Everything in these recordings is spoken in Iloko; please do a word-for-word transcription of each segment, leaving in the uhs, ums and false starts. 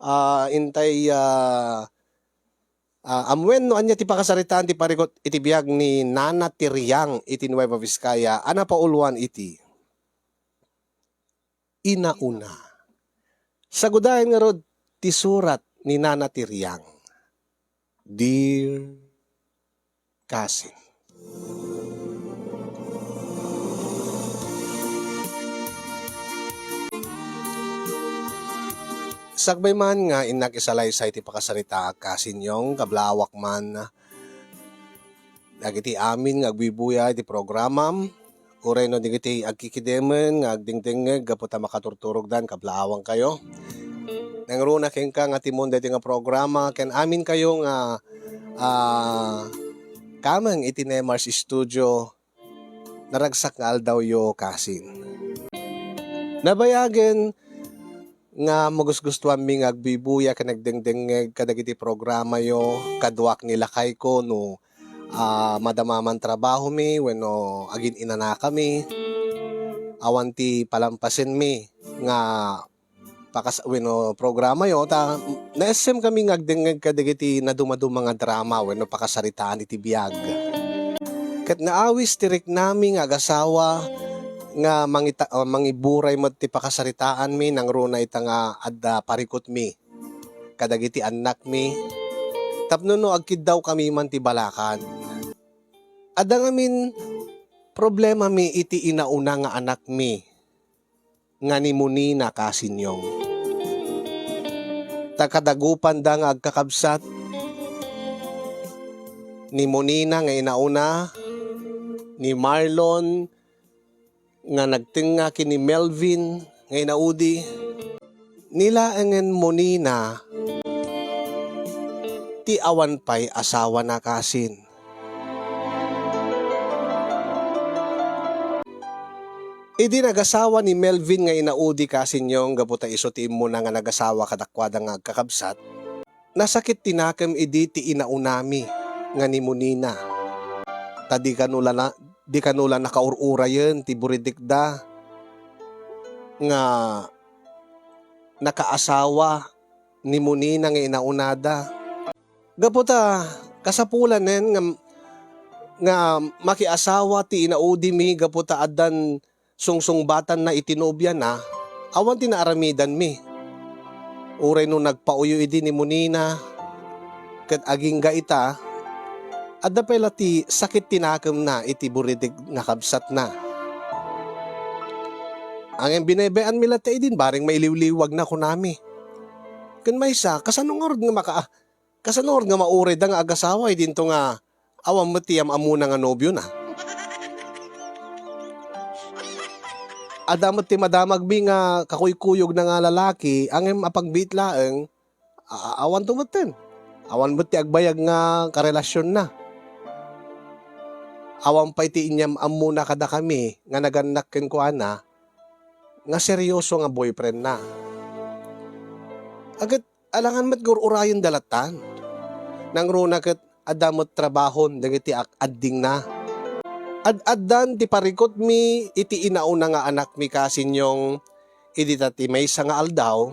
ah, intay, ah, ah, amuen no ania ti pakasaritaan ti parikut iti biag ni Nana Tiriang iti Nueva Vizcaya a napauluan iti inauna. Sagudayen ngarud ti surat ni Nana Tiriang. Dear Cousin. Sakbay man nga innak isalaysay ti pakasaritaak, Cousin Yong, kablawak man dagiti amin nga agbubuya iti programam, uray no dagiti agkikidemen nga agdengdengngeg gapu ta makaturturogdan, kablaawankayo. Nangruna kenka nga timon daytoy nga programa ken aminkayo nga, ah, kameng iti Nemar's Studio, naragsak nga aldawyo, Cousin. Nabayagen nga magusgustoanmi nga agbubuya ken agdengdengngeg kadagiti programayo, kaduak ni lakayko no, ah, madama man trabahomi wenno agin-inanakami. Awan ti palampasenmi nga pakas-, wenno programayo, ta naissemkami nga agdengngeg kadagiti nadumaduma nga drama wenno pakasaritaan iti biag. Ket naawis ti riknami nga agasawa nga mangita-, ah, mangiburay met ti pakasaritaanmi nangruna ita nga adda parikutmi kadagiti annakmi tapno no agkiddawkami man ti balakan. Adda ngamin problemami iti inauna nga anakmi nga ni Monina, Cousin Yong. Ta kadagupanda nga agkakabsat, ni Monina nga inauna, ni Marlon nga nagtengnga ken ni Melvin nga inaudi, ni laengen Monina ti awan pay asawana, Cousin. Idi nagasawa ni Melvin nga inaudi, Cousin Yong, gapu ta isu ti immuna nga nagasawa kadakuada nga agkakabsat, nasakit ti nakem idi ti inaunami nga ni Monina. Ta di kano la na-, di kano la nakaur-urayen ti buridikda nga nakaasawa ni Monina nga inaunada. Gapu ta kasapulanen nga, nga makiasawa ti inaudimi gapu ta addan sungsungbatanna iti nobiana, awan ti naaramidanmi. Uray no nagpauyo idi ni Monina, ket agingga ita, adda pay la ti sakit ti nakemna iti buridik nga kabsatna. Ngem binaybayanmi latta idin bareng mailiwliwagna, kunami. Ken maysa, kasano ngarud nga maka-, kasano ngarud nga maurayda nga agasawa idinto nga awan met ti am-ammona nga nobiona? Adda met ti madamagmi nga kakuykuyogna nga lalaki, ngem apagbiit laeng, a-, awanto metten. Awan met ti agbayag nga karelasionna. Awan pay ti inyam-ammona kadakami nga nagannak kenkuana nga serioso nga boyfriendna. Ket alangan met nga ur-urayenda lattan. Nangruna ket adda met trabahon dagiti ak-, addingna. Ad-addan ti parikutmi iti inauna nga anakmi, Cousin Yong, idi ta ti maysa nga aldaw,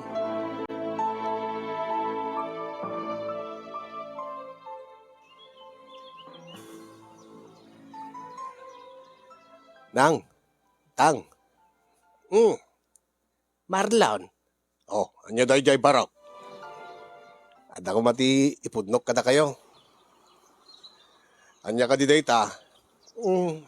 Nang, Tang. Mm. Marlon. Oh, ania daydiay barok? Adda koma ti ipudnok kadakayo. Ania kadi dayta? Mm.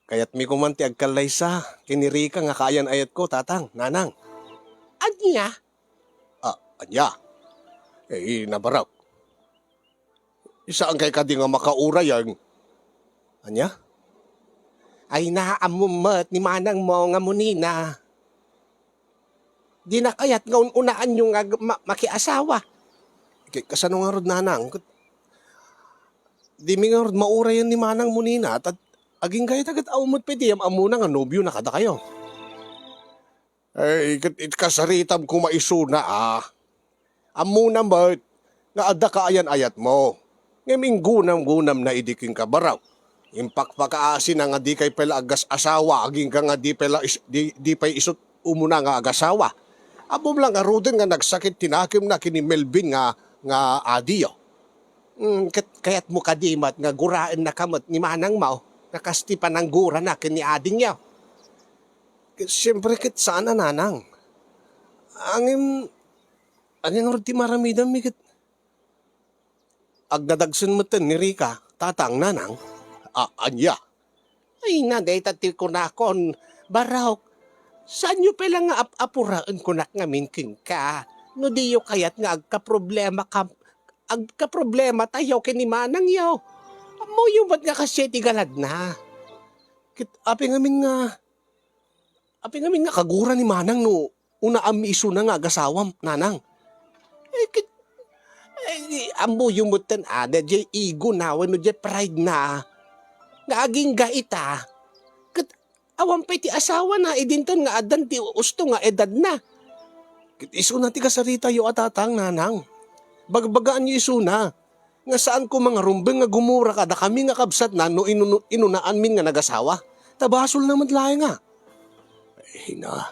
Kayatmi koman ti agkallaysa ken ni Rica nga kaayan-ayatko, Tatang, Nanang. Ania? Ah, ania? Eh, nabarok. Saankay kadi nga makaurayen? Ania? Ay, naammom met ni manangmo nga Monina. Dina kayat nga un-unaanyo nga ag-, ma-, makiasawa. Kay kasano ngarud, Nanang? Ket dimi ngarud maurayen ni manang Monina, ta agingga ita ket awan met pay ti am-ammona nga nobiona kadakayo. Ay, ket it kasaritam koma isuna, a. Ammona met nga adda kaayan-ayatmo. Ngem inggunam-gunamna idi kenka barok. Impakpakaasina nga dikay pay la agas-asawa, agingga nga di pay la is-, di, di pay isut' umuna nga agasawa. Ammom la ngaruden nga nagsakit ti nakemna ken ni Melvin nga, nga adiyo. Hmm, ket kayatmo kadi met nga guraennaka met ni manangmo nga kas ti pananggurana ken ni adingyo? Ket siempre ket saan a nanang. Ngem, ania ngarud ti maaramidanmi ket Agdadagsen metten ni Rica, tatang, nanang. A-, ania? Ay na, dayta ti kunakon, Barok. Saanyo pay la nga ap-apuraen kunak ngamin kenka? No diyo kayat nga agkaproblema ka, agkaproblema tayo ken ni manangyo. Ammoyo met nga kasdiay ti galadna. Ket apay ngamin nga Apay ngamin nga kagura ni manang no unaanmi isuna nga agasawam, nanang? Eh, ket, eh, ammoyo metten a, daydiay ego na wenno diay pride na nga agingga ita. Ket awan pay ti asawana, idinton nga addan ti usto nga edadna. Ket isuna ti kasaritayo a tatang, nanang. Bagbagaanyo isuna. Nga saan koma nga rumbeng nga gumura kadakami nga kabsatna no inunu-, inunaanmin nga nagasawa. Ta basolna met laeng a. Ay, na.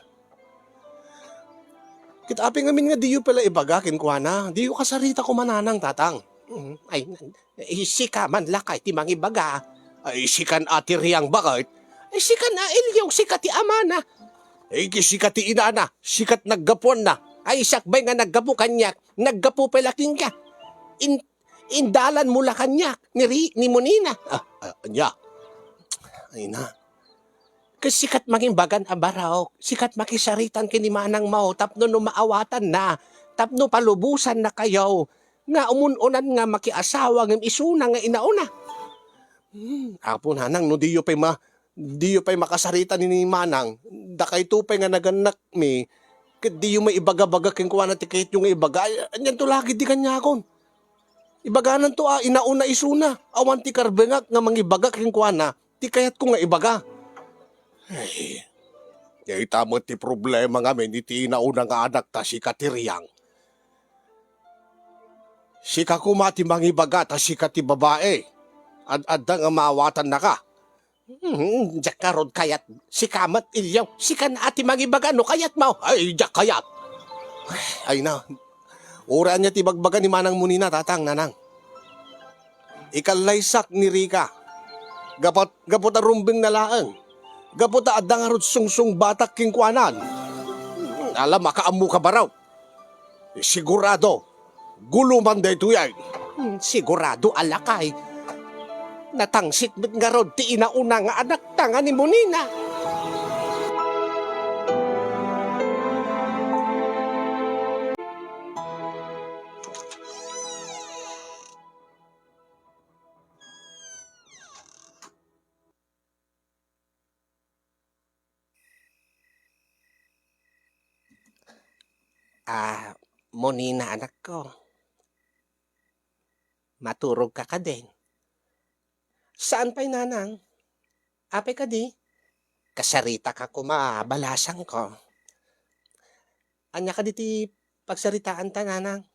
Ket apay ngamin nga diyo pay la ibaga kenkuana, diyo kasarita koma, nanang, tatang. Mm, ay, eh, sika man lakay ti mangibaga. Ay, sikan a ti Riang, baket? Ay, sikan a Ilyong, sika ti amana. Ay, sika ti inana, sika ti naggapuanna. Ay, sakbay nga naggapu kaniak, naggapu pay la kenka. In-, Indalanmo la kaniak ni Ri-, ni Monina. Ah, ah, ania? Ay na. Ket sika ti mangimbagan a Barok, sika ti makisaritan ken ni manangmo tapno no maawatanna, tapno palubosannakayo nga umun-unan nga makiasawa ngem isuna nga inauna. Hmm, Apo Nanang, no diyo pay ma-, diyo pay makasarita ni, ni manang, dakayto pay nga nagannakmi, ket diyo maibaga-baga kenkuana ti kayatyo nga ibaga. Ay, anianto la ketdi kaniakon? Ibagananto a inauna isuna. Awan ti karbengak nga mangibaga kenkuana ti kayatko nga ibaga. Ay, dayta met ti problema ngamin iti inauna nga anakta, sika ti Riang. Sika koma ti mangibaga ta sika ti babai. Ad-adda nga maawatannaka. Hmm, diak ngarud kayat. Sika met, Ilyaw. Sika na ti mangibaga no kayatmo. Ay, diak kayat. Ay na. Uray ania ti ibagbaga ni manang Monina, tatang, nanang. Ikallaysak ni Rica. Gapu, gapu ta rumbeng na laeng. Gapu ta adda ngarud sungsungbatak kenkuana. Ala, makaammoka, Barok. Sigurado, guloman daytoy ay. Hmm, sigurado a lakay. Natangsit met ngarud ti inauna nga anakta nga ni Monina. Ah, Monina, anakko. Maturogka kadin? Saan pay, nanang? Apay kadi? Kasaritaka koma, balasangko. Ania kadi ti pagsaritaanta, nanang?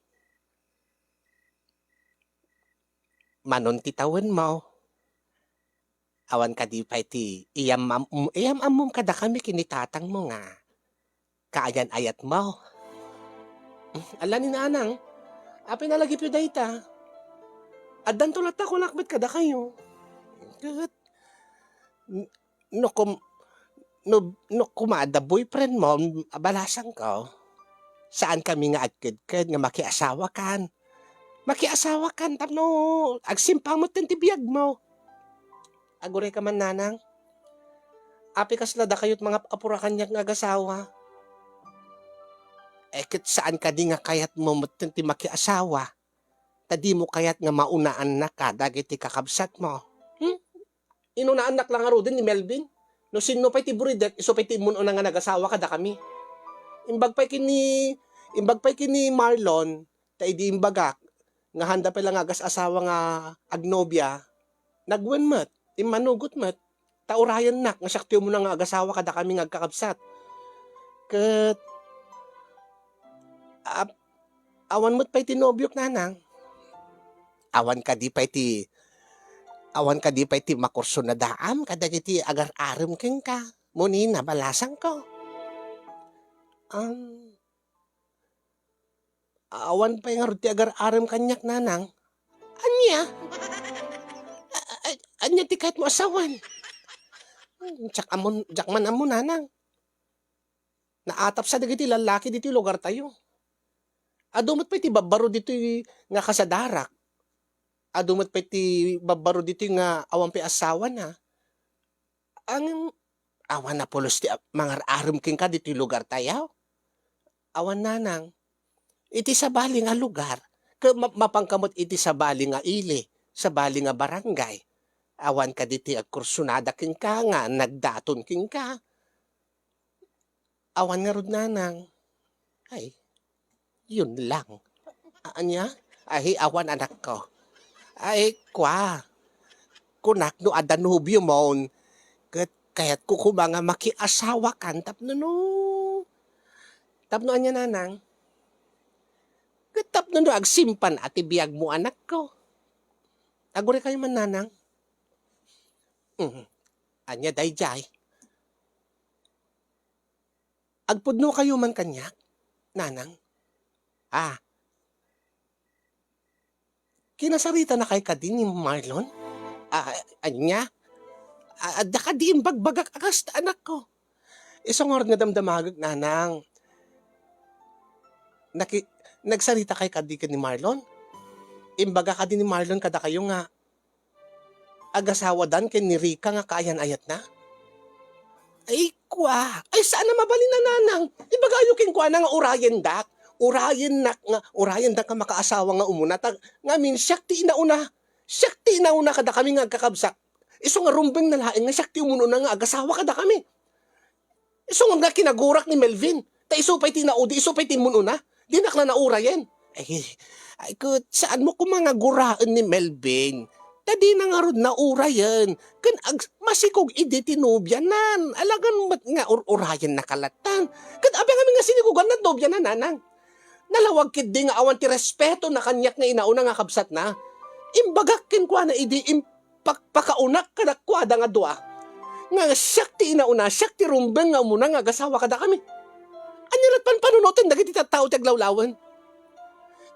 Manon ti tawenmo? Awan kadi pay ti iyam-, am-, iyam-ammom kadakami ken ni tatangmo nga kaayan-ayatmo? Ala ni nanang, apay nalagipyo dayta? Addanto latta kunak met kadakayo. Ket, n-, no kum-, no, no koma adda boyfriendmo, a balasangko, saankami nga agkedked nga makiasawakan. Makiasawakan tapno agsimpang metten ti biagmo. Agurayka man, nanang. Apay kasla dakayo ti mangap-apura kaniak nga agasawa? Eh, ket saan kadi nga kayatmo metten ti makiasawa, ta dimo kayat nga maunaannaka dagiti kakabsatmo? Hmm? Inunaannak la ngaruden ni Melvin. No sinno pay ti buridek, isu pay ti immun-una nga nagasawa kadakami. Imbag pay ken ni, imbag pay ken ni Marlon, ta idi imbagak nga haanda pay la nga agas-asawa nga agnobia, nagwen met, immanugot met, ta urayennak nga siak ti umuna nga agasawa kadakami nga agkakabsat. Ket, ap-, awan met pay ti nobiok, nanang. Awan kadi pay ti, Awan kadi pay ti makursunadaam kadagiti agar-arem kenka, mo ni nabalasangko? Am, awan pay ngarud ti agar-arem kaniak, nanang. Ania? A-, a-, ania ti kayatmo a sawen? Hmm, diak ammon, diak man ammo, nanang. Naatapsa dagiti lallaki ditoy lugartayo. Adu met pay ti babbaro ditoy nga kasadarak. Adu met pay ti babbaro ditoy nga awan pay asawana. Ngem awan a pulos ti a-, mangar-arem kenka ditoy lugartayo? Awan, nanang. Iti sabali nga lugar, ket ma-, mapanka met iti sabali nga ili, sabali nga barangay. Awan kadi ti agkursunada kenka nga nagdaton kenka. Awan ngarud, nanang. Ay, yun lang. A-, ania? Ay, awan, anakko. Ay, kua. Kunak no adda nobiomon, ket kayatko koma nga makiasawakan tapno no, tapno ania, nanang? Ket tapno no agsimpan a ti biagmo, anakko. Agurikayo man, nanang. Mhm. Ania daydiay? Agpudnokayo man kaniak, nanang? Ah. Kinasaritanakay kadi ni Marlon? Ah, ania? Ah, adda kadi imbagbagak a kasta, anakko? Isu ngarud nga damdamagek, nanang. Naki-, nagsaritakay kadi ken ni Marlon? Imbaga kadi ni Marlon kadakayo nga agasawadan ken ni Rica nga kaayan-ayatna? Ay, kua. Ay, saan a mabalin a, nanang. Ibagayo kenkuana nga urayendak. Urayennak nga, urayendak nga makaasawa nga umuna. Ta, ngamin, siak ti inauna. Siak ti inauna kadakami nga agkakabsat. Isu nga rumbeng na laeng nga siak ti umununa nga agasawa kadakami. Isu nga kinagurak ni Melvin. Ta isu pay ti naudi, isu pay ti immun-una. Dinak la naurayen. Ay, ay, ket saanmo koma nga guraen ni Melvin. Ta dina ngarud naurayen. Ken ag-, masikog idi ti nobianan. Alagan met nga ur-urayen na kalatan. Ket apay ngamin nga sinigugan na nobianan, nanang? Nalawag ketdi nga awan ti respetona kaniak nga inauna nga kabsatna. Imbagak kenkuana idi im-, pak-, pakaunak kadakuada nga dua, nga siak ti inauna, siak ti rumbeng nga umuna nga agasawa kadakami. Ania lat panpanunoten dagiti tattao ti aglawlawen?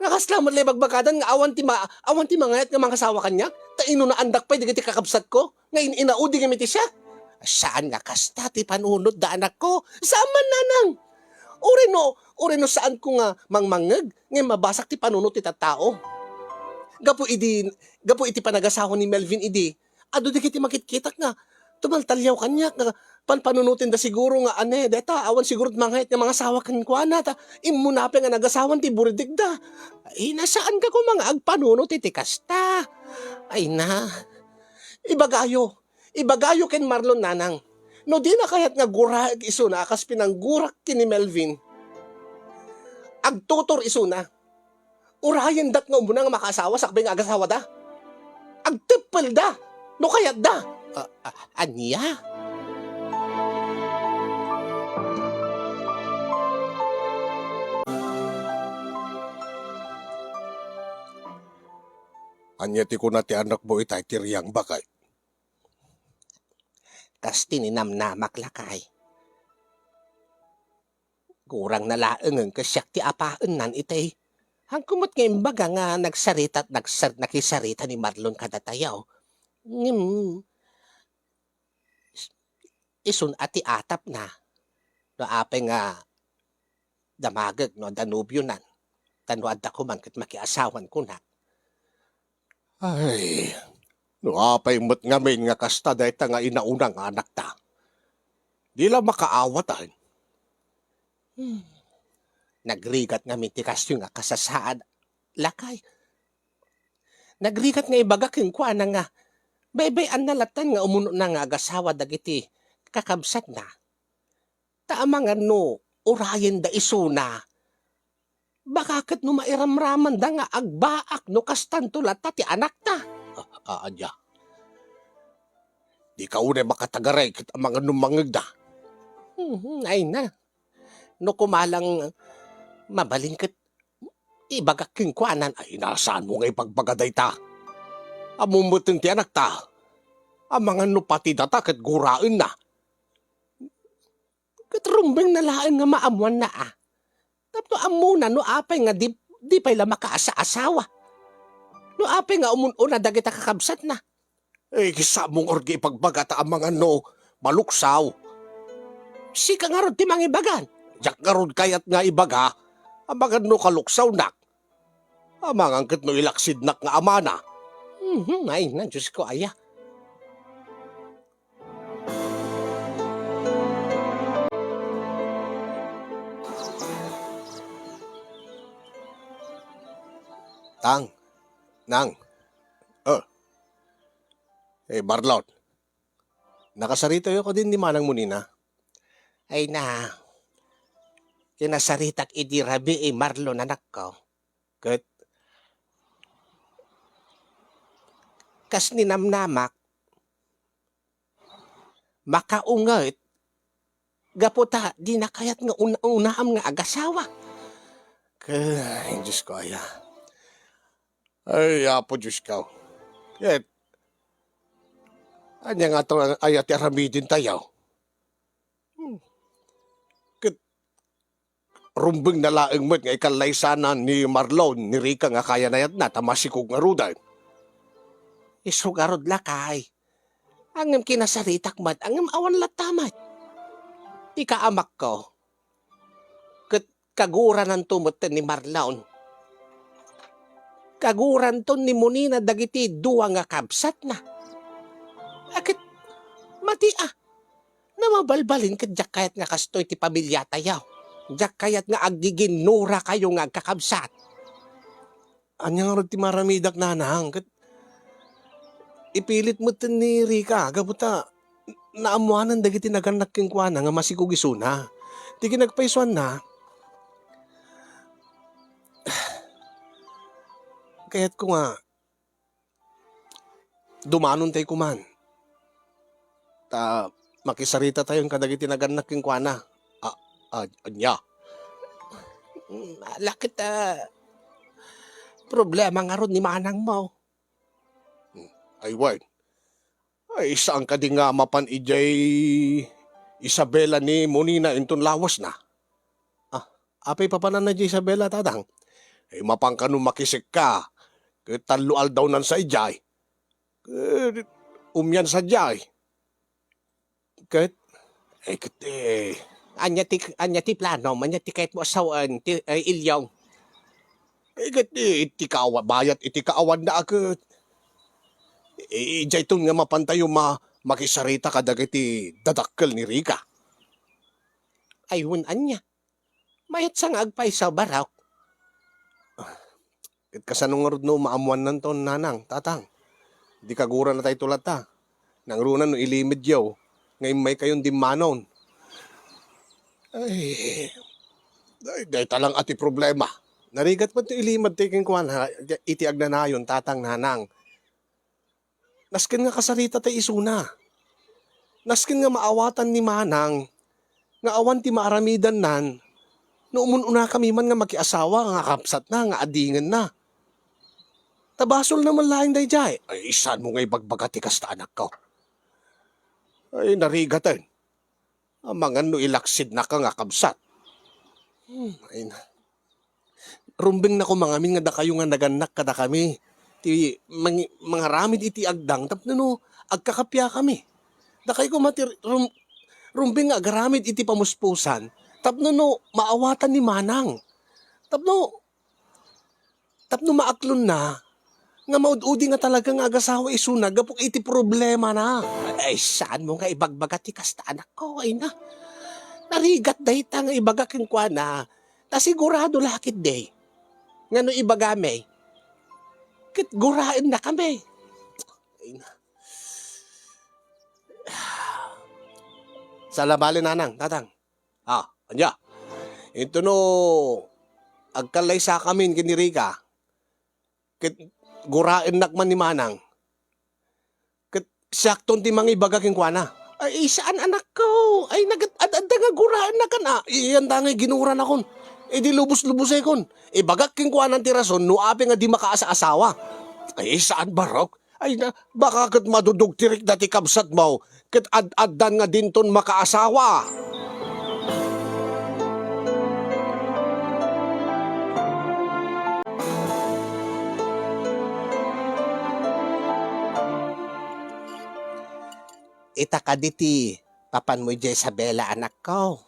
Nga kasla met la ibagbagadan nga awan ti ma-, awan ti mangayat nga mangasawa kaniak, ta inunaandak pay dagiti kakabsatko nga in-, inaudi ngem iti siak? Saan nga kasta ti panunotda, anakko. Saan man, nanang. Uray no, uray no saanko nga mangmangngeg, ngem mabasak ti panunot ti tattao. Gapu idi, gapu iti panagasawa ni Melvin idi, adu dagiti makitkitak nga tumaltaliaw kaniak nga panpanunotenda siguro nga, ania, dayta, awan siguro ti mangayat nga mangasawa kenkuana, ta immuna pay nga nagasawan ti buridikda. Ay na, saanka koma nga agpanunot iti kasta. Ay na. Ibagayo, ibagayo ken Marlon, nanang. No dina kayat nga guraek isuna a kas pinanggurak ken ni Melvin, agtutor isuna. Urayendak nga umuna nga makaasawa sakbay nga agasawada. Agteppelda no kayatda. A-, a-, ania? Ania ti kuna ti anakmo itay ti riang, baket? Kas ti ninamnamak, lakay. Gurangna laengen ket siak ti apaennan itay. Haanko met nga imbaga nga nagsarita, nagsar-, nakisarita ni Marlon kadatayo. Ngem, is-, isun a ti atapna. No apay nga damagek no adda nobionan, ta no adda koman ket makiasawan kunak. Ay, no apay met ngamin nga kasta dayta nga inauna nga anakta, di la makaawatan. Hmm. Nagrigat ngamin ti kastoy nga kasasaad, lakay. Nagrigat nga ibaga kenkuana nga baybay-anna latta nga umunona nga agasawa dagiti kakabsatna. Ta amangan no urayenda isuna, baka ket no mairamramanda nga agbaak no kastanto latta ti anakta. Ah, ah, ania? Dika unay makatagaray ket amangan no mangngegda. Mhm, ay na. No kumalang mabalin ket ibagak kenkuana. Ay, na, saanmo nga ibagbaga dayta? Ammom metten ti anakta. Amangan no pati data ket guraenna. Ket rumbengna laeng nga maammoanna a. Tapno ammona no apay nga di, di pay la makaasa-asawa. No apay nga umun-una dagita kakabsatna. Eh, kissa mo ngarud nga ibagbaga ta amangan no maluksaw. Sika ngarud ti mangibagan. Diak ngarud kayat nga ibaga, amangan no kaluksawnak. Amangan ket no ilaksidnak nga amana. Mhm, ay na, Diyos ko, aya. Tang, Nang. Oh. Eh, Marlon. Nakasaritayo kadi ni Manang Monina? Ay na, kinasaritak idi rabii, Marlon, anakko. Ket kas ninamnamak, makaunget gapu ta dina kayat nga un-, unaam nga agasawa. Ket, ay, Diyos ko, aya. Ay, Apo Diyos ko. Ket, ania nga to, aya ti aramidentayo? Hmm. Ket, rumbengna laeng met nga ikallaysana ni Marlon ni Rica nga kayanayatna ta masikog ngaruden. Isu ngarud, lakay. Ngem kinasaritak met, ngem awan latta met. Ika, amakko, ket kagurananto metten ni Marlon. Kaguranto ni Monina dagiti dua nga kabsatna. A ket, mati a, na mabalbalin ket diak kayat nga kastoy ti pamiliatayo. Diak kayat nga aggiginnurakayo nga agkakabsat. Ania ngarud ti maaramidak, Nanang? Ket ipilit met ni Rica, gapu ta naammoanan dagiti nagannak kenkuana nga masikog isuna. Ti kinagpaysuanna, kayatko nga dumanontayo koman. Ta makisaritatayon kadagiti nagannak kenkuana. A-, a-, ania? Mm, ala ket, ah, problema ngarud ni manangmo. Hmm, ay wen. Ay, saan kadi nga mapan idiay Isabela ni Monina inton lawasna? Ah, apay papananna idiay Isabela, Tatang? Ay, mapan kano makisekka. Ket tallo aldawnan sa idiay. Ket umian sadiay. Ket, eh, ket, eh, ania ti, ania ti planom? Ania ti kayatmo a sawen, ti, eh, Ilyong? Eh, ket, eh, iti kaawa-, bayat iti kaawanna a ket. Eh, idiayton nga mapantayo ma-, makisarita kadagiti dadakkel ni Rica. Ay, wen, ania? Mayat sa nga agpayso, Barok. Ket kasano ngarud no maammoannanton, Nanang, Tatang? Di kaguranatayto latta. Nangruna no ilimedyo nga immaykayon dimmanon. Ay, day-, dayta lang a ti problema. Narigat met no ilimedtay kenkuana iti agnanayon, Tatang, Nanang. Nasken nga kasaritatayo isuna. Nasken nga maawatan ni Manang nga awan ti maaramidannan no umun-unakami man nga makiasawa nga kabsatna nga adingenna. Ta basolna met laeng daydiay. Ay, saan mo nga ibagbaga ti kasta, anakko? Ay, narigaten. Amangan no ilaksidnaka nga kabsat. Hmm, ay na. Rumbengna koma ngamin nga dakayo nga nagannak kadakami ti mangi-, mangaramid iti agdang tapno no agkakapiakami. Dakayo koma ti rum-, rumbeng nga agaramid iti pamuspusan tapno no maawatan ni Manang. Tapno Tapno maaklonna nga maud-udi nga talaga nga agasawa isuna gapu iti problemana. Ay, saan mo nga ibagbaga ti kasta, anakko? Ay na, narigat dayta nga ibaga kenkuana, ta sigurado la ketdi nga no ibagami, ket guraennakami. Ay na. Sala bale, Nanang, Tatang. Ah, ania? Intono agkallaysakamin ken ni Rica, ket guraennak man ni Manang, ket siakton ti mangibaga kenkuana. Ay, saan, anakko? Ay, nagat-, ad-, adda nga guraennakan, ah. Iyan da nga ginuranakon. Idi lubos-lubosekon. Ibagak kenkuana ti rason no apay nga di makaasa-asawa. Ay, saan, Barok? Ay na, baka ket madudog ti rikna ti kabsatmo, ket ad-addan nga dinton makaasawa. Ita kadi ti papanmo idiay Isabela, anakko?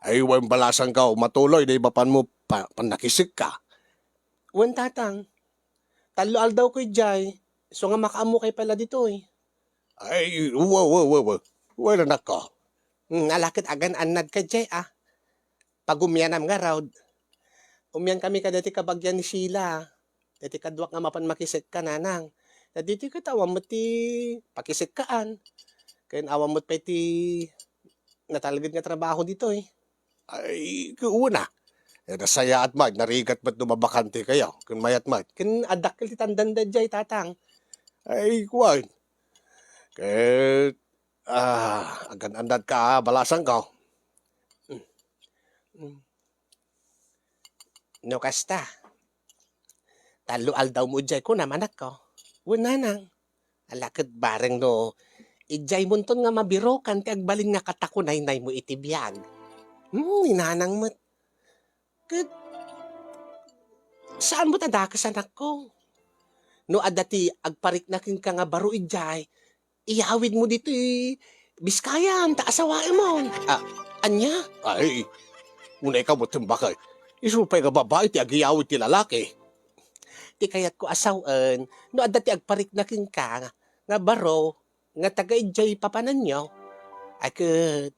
Ay, wen, balasangko, matuloy day mapanmo pa-, pannakisekka. Wen, tatang. Tallo aldawko idiay, isu nga makaammokay pay la ditoy. Ay, wa, wa, wa, wa. Wen, anakko. Hmm, ala ket agan-annadka idiay, a. Pagumianam ngarud. Umiankami kadaytoy kabagian ni Sheila. Daytoy kaduak nga mapan makisekka, nanang. Daytoy ket awan met ti pakisekkaan. Ken awan met pay ti natalged nga trabaho ditoy. Ay, ket wen a. Eh, nasayaat met, narigat met no mabakantekayo, ken mayat met. Ken addakkel ti tandanda idiay, tatang. Ay, kuan. Ket, ah, agan-annadka, balasangko. Mm. Mm. No kasta, tallo aldawmo idiay kunam, anakko. Wen, nanang. Ala ket bareng no idiaymonton nga mabirokan ti agbalin nga katakunaynaymo iti biag. Hmm, ni nanang met. Ket saan met a dakes, anakko. No adda ti agparikna kenka nga baro idiay, iyawidmo ditoy Biskayan, ta asawaemon. Ah, ania? Ay, unayka met, bakay. Isu pay nga babai ti agiyawid ti lalaki. Ti kayatko a sawen, no adda ti agparikna kenka nga, nga baro, nga taga idiay papananyo, ay ket,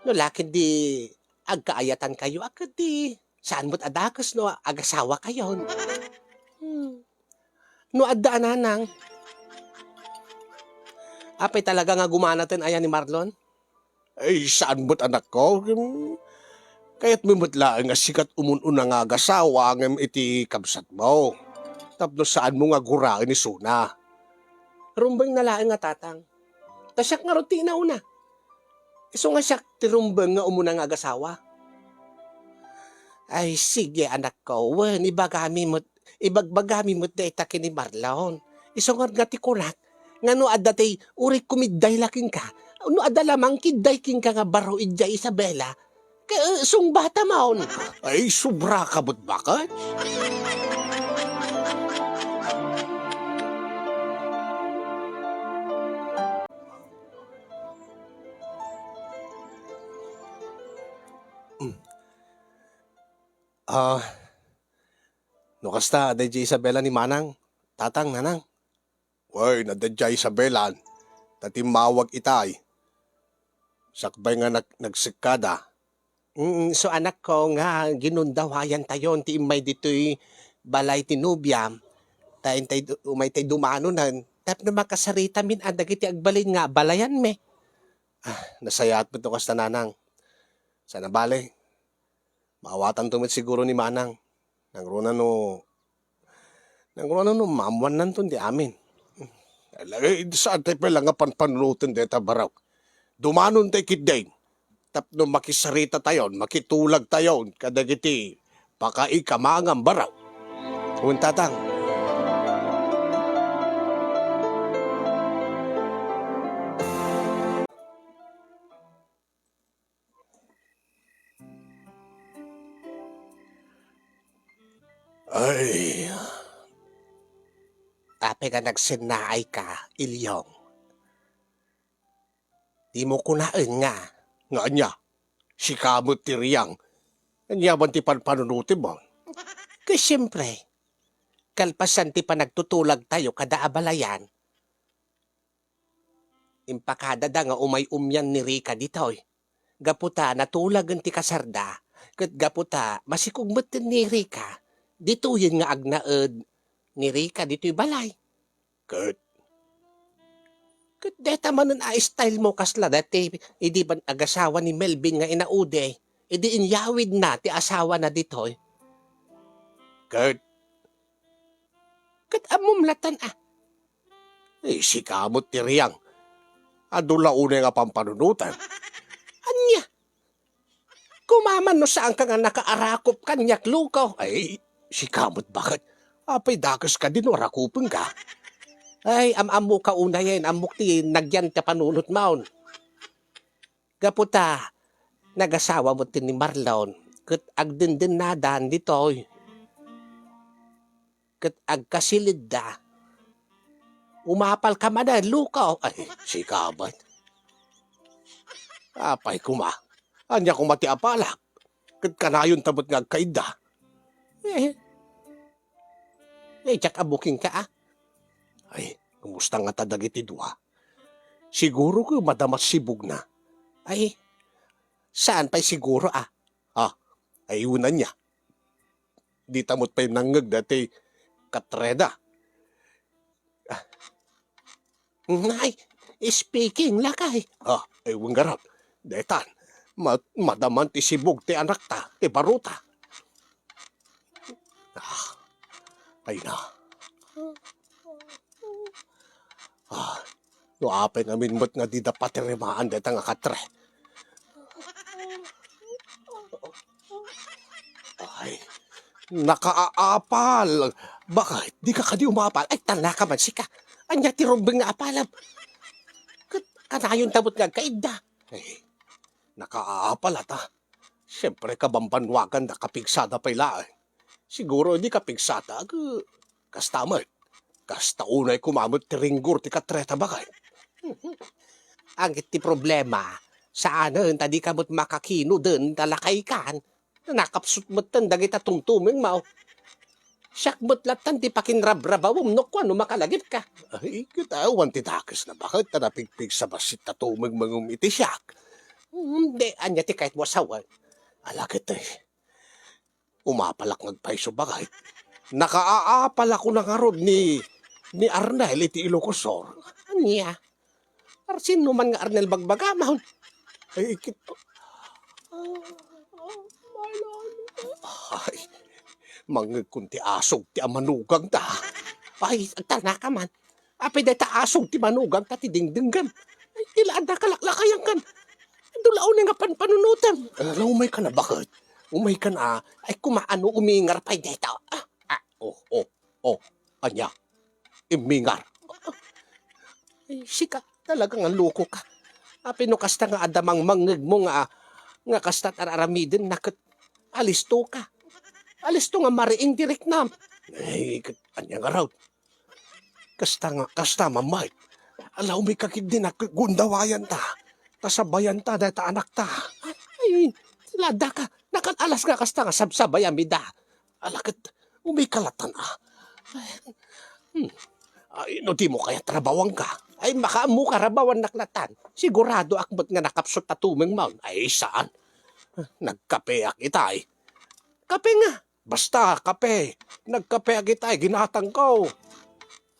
no la ket di agkaayatankayo, a ket di, saan met a dakes no agasawakayon. Hmm. No adda a nanang. Apay talaga nga gumanaten aya ni Marlon? Ay, saan met, anakko. Ken kayatmi met laeng nga sikat umun-una nga agasawa ngem iti kabsatmo. Tapno saanmo nga guraen isuna. Rumbeng na laeng a tatang. Ta siak ngarud ti inauna. Isu nga siak ti rumbeng nga umuna nga agasawa. Ay, sige, anakko. Wen, ibagami met, ibagbagami met dayta ken ni Marlon. Isu ngarud nga ti kunak, nga no adda ti uray kumidday la kenka, no adda la mangkidday kenka nga baro idiay Isabela, ke-, eh, sungbatamon. Ay, sobraka met, bakay. Mm. Ah, no kasta, adda idiay Isabela ni Manang, Tatang, Nanang? Wen, adda idiay Isabela, ta timmawag itay. Sakbay nga nag-, nagsekkada. Mm, isu, anakko, nga ginundawayantayon ti immay ditoy balay ti nobiam, ta intay du-, umaytay dumanonen, tapno makasaritamin a dagiti agbalin nga abalayanmi. Ah, nasayaat met no kasta, Nanang. Saan a bale, maawatanto met siguro ni Manang. Nangruna no, nangruna no maammuannanton ti amin. Ala, eh, saantay pay la nga panpanunoten dayta baro. Dumanontayo ketdin tapno makisaritatayon, makitulagtayon kadagiti pakaikamangan baro. Wen, Tatang. Ay. Apay nga nagsennaayka, Ilyong? Dimo kunaen nga. Nga ania? Sika met ti riyang. Ania man ti panpanunotem? Ket siempre, kalpasan ti panagtutulagtayo kada abalayan, impakadada nga umay umian ni Rica ditoy. Gapu ta natulagen ti kasarda, ket gapu ta masikog metten ni Rica, ditoyen nga agnaed ni Rica ditoy balay. Ket, ket deta manen a style mo kasla dati idi ban agasawa ni Melvin nga inaudi, idi inyawidna ti asawana ditoy. Ket, ket ammom latan a. Eh, sika met ti riyang. Adu la unay nga pampanunotem. Ania? Kumaman no saanka nga nakaarakop kaniak, Luko. Ay, sika met baket. Apay dakes kadi no arakupenka? Ay, am-ammoka unayen, ammok ti nagyan ti panunotmon. Gapu ta nagasawa met ni Marlon, ket agdendennadan ditoy. Ket agkasilidda. Umapalka manen, Luko. Ay, sika met. Apay koma. Ania koma ti apalak? Ket kanayonta met nga agkaidda. Eh, eh, diak a booking ka, ah. Ay, kumusta ngata dagiti dua? Siguro ket madama ti sibugna. Ay, saan pay siguro, ah? Ah, ay, wen ania. Dita met pay nangngeg daytoy katreda. Ah. Ay, speaking, lakay. Ah, ay, wen ngarud. Daytan, ma-, madama ti sibug ti anakta, ti barota. Ah, ay na. Ah, no apay ngamin met nga dida patirimaan dayta nga katre. Ay, nakaaapal. Bakit? Dika kadi umapal? Ay, tannaka man sika. Ania ti rumbeng nga apalem? Ket kanayonta met nga agkaidda. Ay, nakaaapal ata. Siempre, kabanbanwagan da, kapigsada pay laeng. Siguro, idi kapigsada, ag-, kasta met. Kasta unay koma met ti ringgor ti katreta, bakit? Agit ti problema, saanen ta dika met makakinoden ta lakaykan. Nakapsut metten dagita tumtumengmo. Siak met lattan ti pakinrabrabawem no kuan no makalagipka. Ay, ket awan ti dakesna, bakit ta napigpigsa bassit ta tumengmengem iti siak? Hmm, di, ania ti kayatmo a sawen? Ala ket, eh, umapalak nga agpayso, bakit? Nakaaapalak una ngarud ni, ni Arnel iti Ilocos Sur. Ania? Ar-, sino man nga Arnel bagbagamon? Ay, ikit-, ay, mangngegkon ti asog ti a manugangta. Ay, agtannaka man. Apay dayta asog ti manugangta ti dingdinggem? Ay, ti la adda kalaklakayankan. Dula unay nga panpanunotem. Ala, umaykan a, bakit? Umaykan a. Ay, kumaano umingar pay dayta? Ah, ah, oh, oh, oh. Ania? Immingar. Ay, sika, talaga nga loko ka. Apay no kasta nga adda mangmangngegmo nga, nga kasta ti ar-aramidenna ket alisto ka. Alisto nga mariing ti riknam. Ay, ket ania ngarud? Kasta nga, kasta, Ma'am Mike. Ala, umayka ketdin a gundawayanta. Ta sabayanta dayta anakta. Ay, ti la adda ka. Nakan-alas nga kasta nga sabsabayam ida. Ala ket, umayka lattan a. Hmm. Ay, no dimo kayat rabawanka, ay, makaammoka rabawannak lattan. Siguradoak met nga nakapsut ta tumengmon. Ay, saan? Nagkapeak itay. Kape nga. Basta, kape. Nagkapeak itay, ginatangko.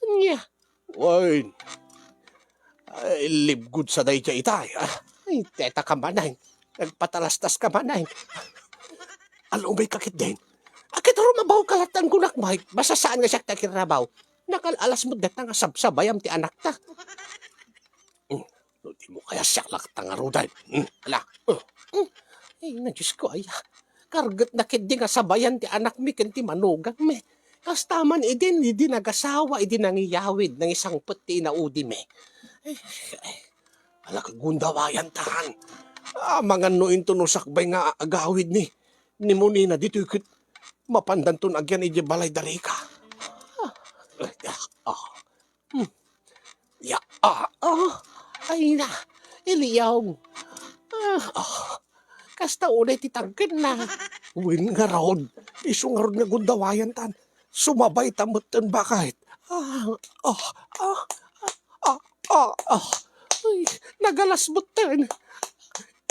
Ania? Wen. Ay, libgod sa dayta itay, ah. Ay, teta ka manen. Nagpatalastas ka manen. Ala, umayka ketdin. Akin rumabawka lattan kunak, Mike. Basta saan nga siak ti akirabaw. Nakan-alas met dayta nga sabsabayam ti anakta. Hmm. No dimo kayat siak lattan ngaruden. Hmm. Ala. Hmm. Ay, na Diosko, aya. Kargetna ketdi nga sabayan ti anakmi ken ti manugangmi. Kasta man idin, idi nagasawa, idi nangiyawid, nangisangpet ti inaudimi. Ay, ay, ala, gundawayanta. Amangan no inton no sakbay nga agawid ni, ni Monina ditoy ket mapandanton agyan idiay balay da Rica. Ah, ah, ah. Hmm. Ya, ah, ah, ay na, Iliong. Ah, ah, kasta unay ti tangkenna. Wen ngarud, isu ngarud nga gundawayantan. Sumabayta metten, bakit? Ah, ah, ah, ah, ah, ah. Ay, nagalas metten.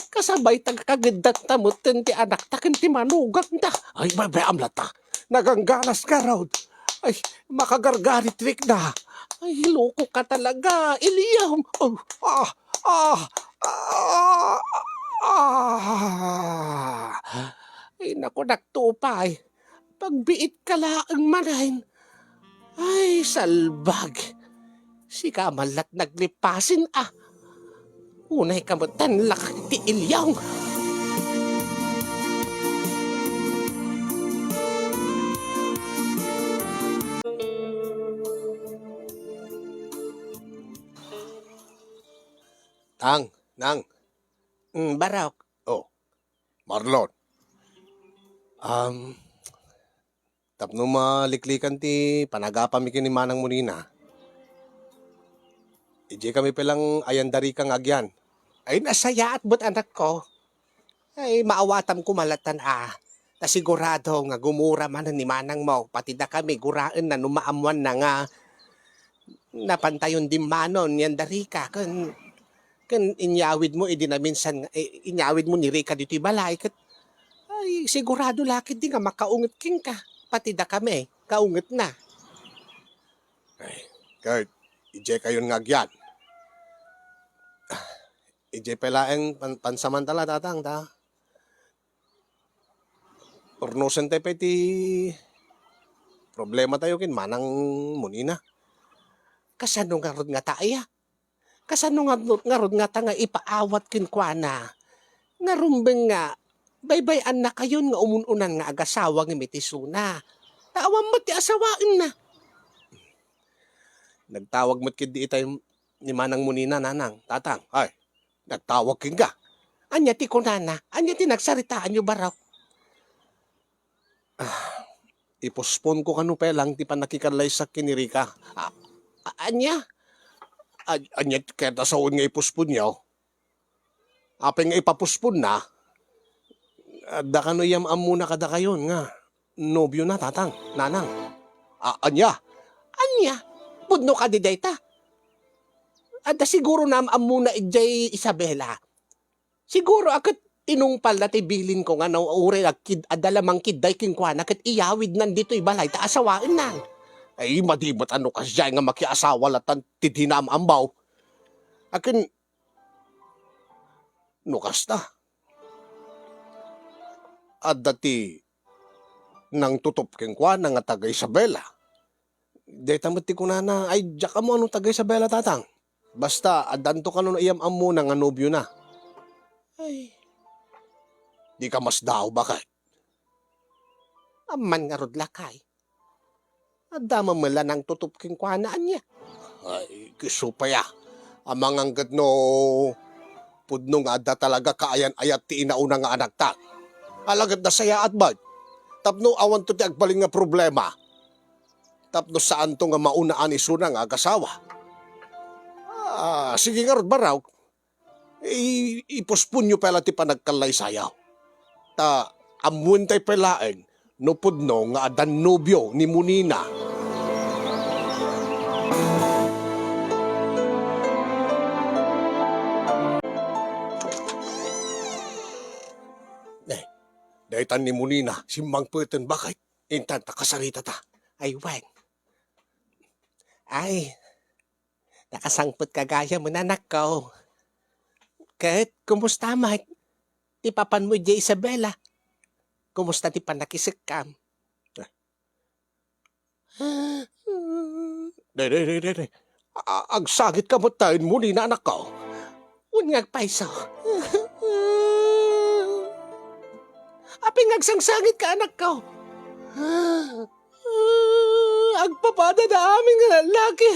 Kasabayta nga kagiddatta metten ti anakta ken ti manugangta. Ay, bay-, bay-am latta. Naganggalas ngarud. Ay, makagargarit rikna. Ay, loko ka talaga, Iliong. Oh, ah, ah, ah, ah. Ay, naku, naktupay. Pagbiit ka laeng manen. Ay, salbag. Sika man lat naglipasin, ah. Unay ka met tan lakay ti Iliong. Tang, Nang. Mm, Barok. Oh, Marlon. Um, tapno maliklikan ti panagapami ken ni Manang Munina, idiay kami pay lang ayan da rika nga agyan. Ay, nasayaat met, anakko. Ay, maawatam koma latan a. Ta sigurado nga gumura manen ni manangmo, pati dakami, guraenna no maammoanna nga napantayon dimmanon yan da rika, ken, ken inyawidmo idi naminsan, eh, inyawidmo ni rika ditoy balay, ket, ay, sigurado la ketdi nga makaunget kenka, pati dakami, kaungetna. Ay, ket, idiay kayon nga agyan. Idiay pay laeng pan-, pansamantala, Tatang, ta urnosentayo pay ti problematayo ken Manang Munina. Kasano ngarud ngata aya? Kasano nga, ngarud ngata nga ipaawat kenkuana? Nga rumbeng nga baybay-annakayon nga umun-unan nga agasawa ngem iti isuna. Ta awan met ti asawaenna. Nagtawag met ketdi itay ni Manang Munina, Nanang, Tatang. Ay, nagtawag kenka? Ania ti kunana? Ania ti nagsaritaanyo, Barok? Ah, ipospon ko kano pay lang ti pannakikallaysak ken ni Rica. A-, a-, ania? A-, ania ti kayat a sawen nga iposponyo? Apay nga ipaposponna, adda kano iyam-ammona kadakayon nga nobiona, Tatang, Nanang. A-, ania? Ania? Pudno kadi dayta? Adda siguro naam-ammona idiay Isabela. Siguro a ket inungpalna ti bilinko nga no uray agkid-, adda la mangkidday kenkuana ket iyawidnan ditoy balay ta asawaennan. Ay, madi met a no kasdiay nga makiasawa latan ti di naam-ammo. Akin, no kasta, adda ti nangtutup kenkuana nga taga-Isabela. Dayta met ti kunana, ay, diak ammo no taga-Isabela, Tatang. Basta, addanto kano iyam-ammona nga nobiona. Ay, dika masdaaw, baket? Amman ngarud, lakay. Adda man la nangtutup kenkuana, ania? Ay, isu pay a. Amangan ket no pudno nga adda talaga kaayan-ayat ti inauna nga anakta. Ala ket nasayaat met. Tapno awanto ti agbalin nga problema. Tapno saanto nga maunaan isuna nga agasawa. Ah, sige ngarud, Barok. I-, iposponyo pay la ti panagkallaysayo. Ta ammoentayo pay laeng no pudno nga adda nobio ni Munina. Eh, daytan ni Munina, simmangpeten, baket? Intan ta kasaritata. Ay, wen. Ay, nakasangpetka gayam, anakko. Ket, kumusta met ti papanmo idiay Isabela? Kumusta ti pannakisekkam? Day, day, day, day, day. A-, agsangitka met ta, Munina, anakko. Wen nga agpayso. Apay nga agsangsangitka, anakko? Agpapadada amin nga lallaki.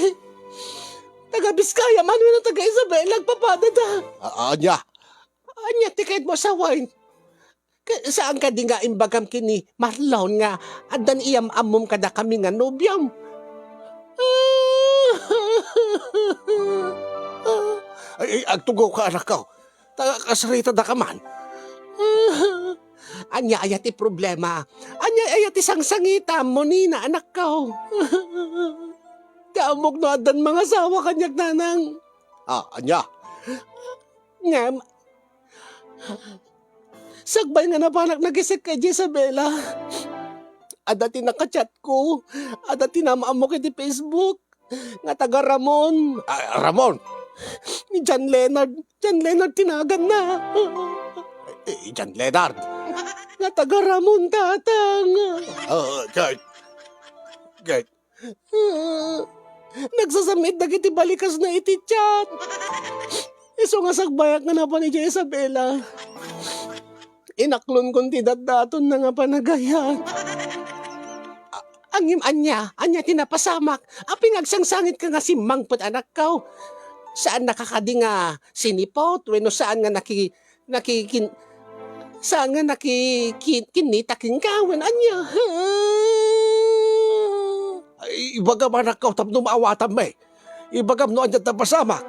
Taga Biskaya man wenno taga Isabela, agpapadada. A-, ania? Ania ti kayatmo a sawen? Ka-, saan kadi nga imbagam ken ni Marlon nga addan iyam-ammom kadakami nga nobiom? Ay, ay, agtugawka, anakko. Ta kasaritada ka man. Ania aya ti problema? Ania aya ti sangsangitam, Munina, anakko? Di ammok no addan mangasawa kaniak, nanang. Ah, ania? Ngem, sakbay nga napanak nagisek idiay Isabela, adda ti nakachatko, adda ti naam-ammok iti Facebook, nga taga Ramon. Ah, Ramon? Ni John Leonard. John Leonard ti naganna. Eh, John Leonard? Nga taga Ramon, tatang. Ah, ket, ket, Nagsasam-it dagiti balikasna iti chat. Isu nga sagbayak nga napan idiay Isabela, inaklonkon ti datdatonna nga panagayat. A-, ngem ania? Ania ti napasamak? Apay nga agsangsangitka nga simmangpet, anakko? Saan nakakadi nga sinipot wenno saan nga naki-, nakikin-, saan nga naki-, kin-, kinnita kenka wen ania? Ay, ibagam, anakko, tapno maawatanmi. Ibagam no ania ti napasamak.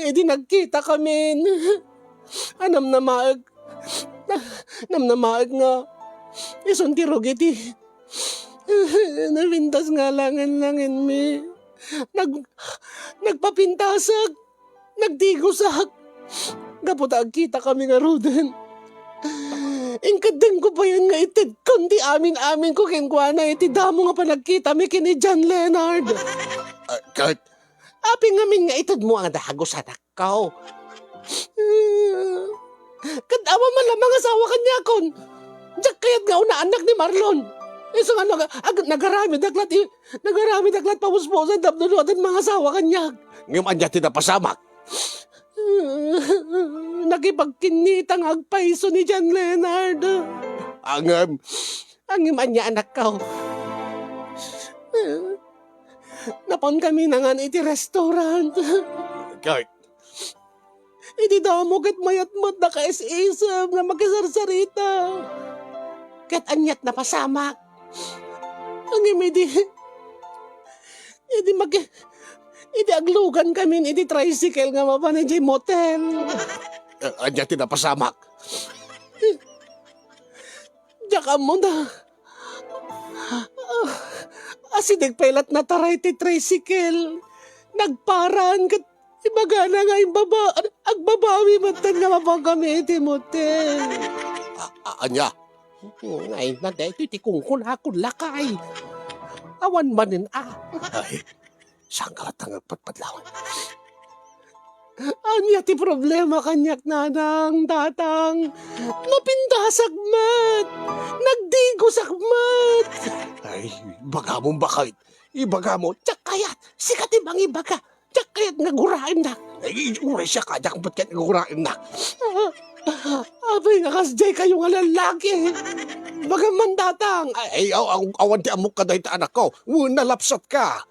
Idi nagkitakamin, namnamaek, namnamaek nga isun ti rugi ti napintas nga langen-langenmi. Nag-, nagpapintasak, nagdigosak. Gapu ta agkitakami ngaruden, inkeddengko payen nga itedkon ti amin-aminko kenkuana iti damo nga panagkitami ken ni John Leonard. Ah, ket apay ngamin nga itedmo a dagus, anakko? Ket awan man la mangasawa kaniakon. Diak kayat nga unaannak ni Marlon. Isu nga nag-, ag-, nagaramidak la't i-, nagaramidak la't pamuspusan tapno no addan mangasawa kaniak. Ngem ania ti napasamak? Nakipagkinnita nga agpayso ni John Leonard. Ngem, ngem ania, anakko? Napankami nangan iti restaurant. Ket idi damo ket mayat met nakaisisem nga makisarsarita. Ket aniat napasamak? Ngem idi, idi maki-, idi aglugankamin iti tricycle nga mapan idiay motel. Eh, ania ti napasamak? Diak ammo na. Ah, asideg pay la't nataray ti tricycle. Nagparan ket ibagana nga imbaba-, agbabawi metten nga mapankami iti motel. A-, a-, ania? Ay, na, daytoy ti kunkunakon, lakay. Awan manen, ah. Ay, saan ka latta nga agpadpadlaw? Ania ti problema kaniak, nanang, tatang? Napintasak met! Nagdigosak met! Ay, ibagam, bakit? Ibagam, diak kayat, sika ti mangibaga. Diak kayat nga guraennak. Ay, uray siak, diak met kayat nga guraennak. Apay nga kasdiay kayo nga lalaki? Ibagam man, tatang. Ay, ay, aw-, aw-, awan ti ammok kadayta, anakko. Wen, nalapsatka.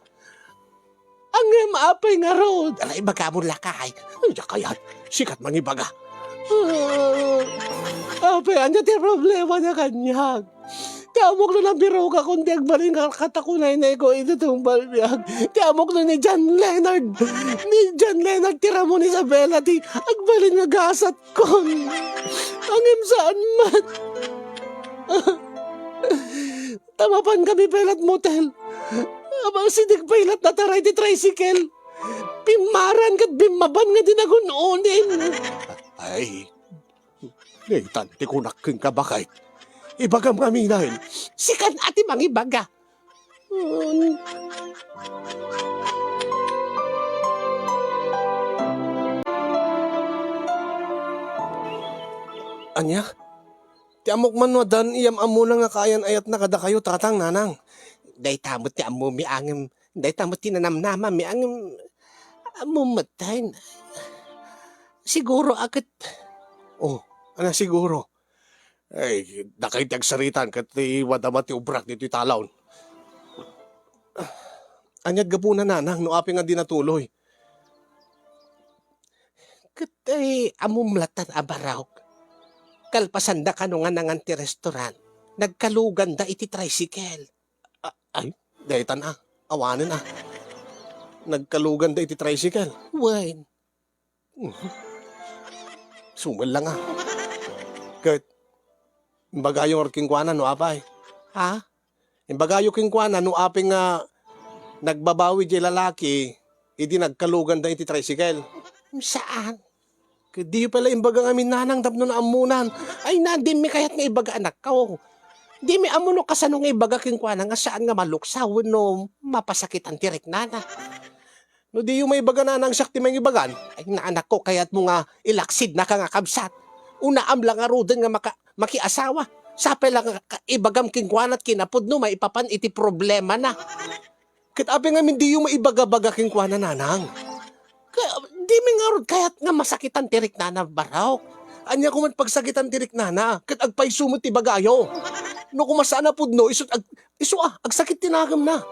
Ngem apay ngarud? Ala, ibagam, lakay. Ay, diak kayat. Sika ti mangibaga. Ah, apay, ania ti problema na kaniak? Ti ammok no nabirokakon ti agbalin nga katakunaynayko iti tungpal biag. Ti ammok no ni John Leonard, ni John Leonard ti Ramon Isabela ti agbalin nga gasatkon. Ngem saan met. Ta mapankami pay la't motel, asideg pay la't nataray ti tricycle. Pimmaran ket bimmaban nga di nagun-unin. Ay, daytan ti kunak kenka, bakit? Ibagam ngamin. Sika a ti mangibaga. Ania? Ti ammok man no addan iyam-ammona nga kaayan-ayatna kadakayo, tatang, nanang. Dayta met ti ammomi, ngem dayta met ti nanamnamami, ngem ammom metten. Siguro a ket. Oh, ania siguro? Ay, dakay ti agsaritaan ket ti wadama ti ubrak ditoy talon. Ania't gapuna, nanang, no apay nga di natuloy? Ket, ay, ammom latta a, Barok. Kalpasanda kano nga nangan ti restaurant, nagkaluganda iti tricycle. A-, ay, daytan a. Awanen a. Nagkaluganda iti tricycle. Wen. Sumellang a. Ket, imbagayo ngarud kenkuana no apay. Ha? Imbagayo kenkuana no apay nga nagbabawi diay lalaki idi nagkaluganda iti tricycle. Saan? Ket diyo pay la imbaga ngamin, nanang, tapno naammonan. Ay na, dimi kayat nga ibaga, anakko. Dimi ammo no kasano nga ibaga kenkuana nga saan nga maluksaw wenno mapasakitan ti riknana. No diyo maibaga, nanang, siak ti mangibagan. Ay na, anakko, kayatmo nga ilaksidnaka nga kabsat. Unaam la ngaruden nga maka-, makiasawa. Sapay la nga ka-, ibagam kenkuana't kinapudno maipapan iti problemana. Ket apay ngamin diyo maibaga-baga kenkuana, nanang? Ka-, dimi ngarud kayat nga masakitan ti riknana, Barok. Ania koman pagsakitan ti riknana, ket agpayso met ti ibagayo. No koma saan a pudno, isu't ag-, isu a, agsakit ti nagemna.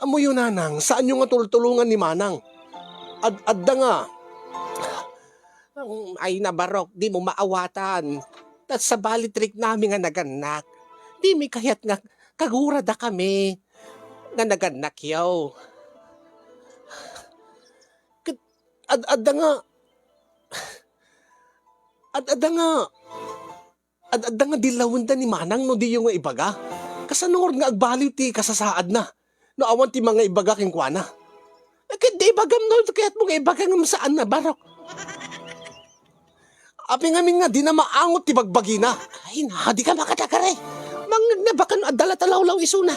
Ammoyo, nanang, saanyo nga tultulongan ni manang. Ad-, adda nga. Ay, nabarok, dimo maawatan. Ta sabali ti riknami nga nagannak. Dimi kayat nga kagurada kami nga nagannakyo. Ket ad-, adda nga, ad-, adda nga, ad-, adda nga dillawenda ni manang no diyo nga ibaga. Kasano ngarud nga agbaliw ti kasasaadna no awan ti mangaibaga kenkuana? Eh, ket di ibagam no kayatmo nga ibaga ngem saanna, barok. Apay ngamin nga dina maangot ti bagbagina? Ay, na, di ka makatagari. Mangngegna baken adda la talawlaw isuna.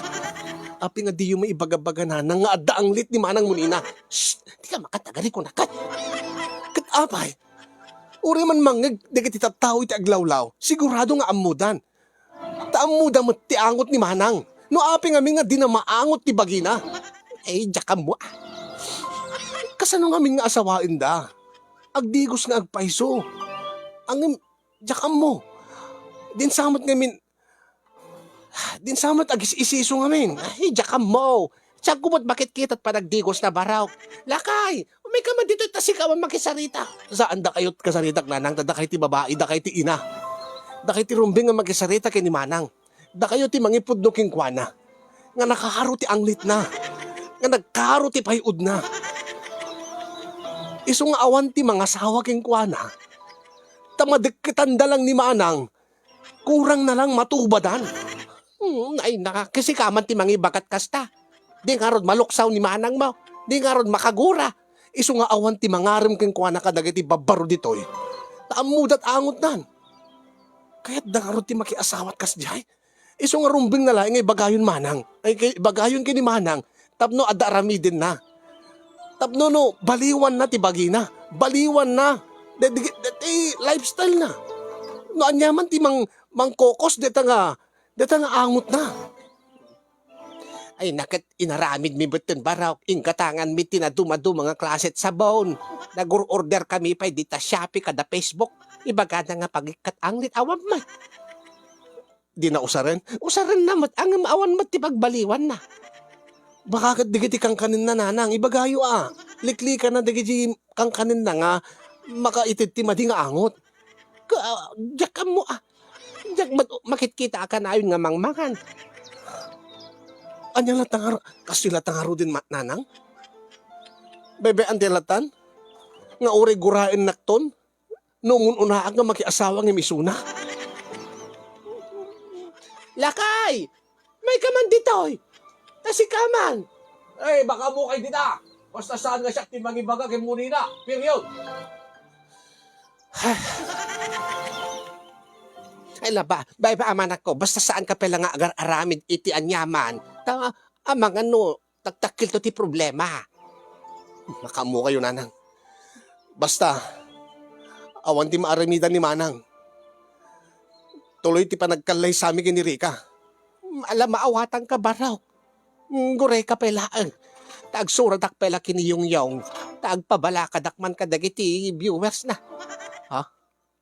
Apay nga diyo maibaga-baga nanang nga adda anglit ni manang munina? Shh! Di ka makatagari, kunaka. Ket apay, uray man mangngeg dagiti tattao iti aglawlaw, sigurado nga ammodan. Ta ammoda met ti angot ni manang. No apay ngamin nga dina maangot ti bagina? Ay, diak ammo, ah. Kasano ngamin nga asawaenda? Agdigos nga agpayso. Ngem, diak ammo. Dinsamet ngamin, dinsamet agis-isiso ngamin. Ay, diak ammo. Siak met makitkita ti panagdigosna, barok. Lakay, umayka man ditoy ta sika man makisarita. Saan dakayo ti kasaritak, nanang, ta dakay ti babai, dakay ti ina. Dakay ti rumbeng nga makisarita ken ni manang. Dakayo ti mangipudno kenkuana. Nga nakaharo ti anglitna. Nga nagkaharo ti pay-odna. Isu nga awan ti mangasawa kenkuana. Ta madekketanda lang ni manang, kurang na lang matubadan. Hmm, ay, naka-, kasikaman ti mangibagat kasta. Di ngarud maluksaw ni manangmo. Di ngarud makagura. Isu nga awan ti mangarem kenkuana kadagiti babbaro ditoy. Ta ammoda ti angotnan. Kayatda ngarud ti makiasawat kasdiay. Isu nga rumbeng na laeng nga ibagayon manang. Ay, kay, ibagayon ken ni manang. Tapno adda aramidenna. Tapno no, baliwanna ti bagina. Baliwanna. Dagiti, dagiti lifestyle na. No, ania man ti mang-, mangkokos deta nga, deta nga angotna. Ay, naket inaramidmi metten, barok. Inggatanganmi ti nadumaduma nga klase ti sabon. Nagur-order kami pay dita Shopee kada Facebook. Ibagana nga pagikkat anglit, awan met. Dina usaren? Usarenna met, ngem awan met ti pagbaliwanna. Baka ket dagiti kankanenna, nanang, ibagayo a. Liklikana dagiti kankanenna nga makaited ti madi nga angot. Ka-, diak ammo a. Diak met makitkita a kanayon nga mangmangan. Ania latta ngar-, kastoy latta ngaruden ma-, nanang? Bebe, ania latta? Nga uray guraennakton? No umun-unaak nga makiasawa ngem isuna. Lakay! Mayka man ditoy! Ta sika man! Eh, baka mo kay dita! Basta saan nga siak ti mangibaga ken munina. Period! Ay, laba, bay, bay, amanakko, basta saan ka pay la nga agar-aramid iti aniaman. Ta, amangan no, taktakkilto ti problema. Makaammokayo, nanang. Basta, awan ti maaramidan ni manang. Tuloy ti panagkallaysami ken ni Rica. Ala, maawatanka, barok. Mm, gurayka pay laeng. Ta agsuradak pay la ken ni Yongyong. Ta agpabalakadak man kadagiti viewers na. Ha?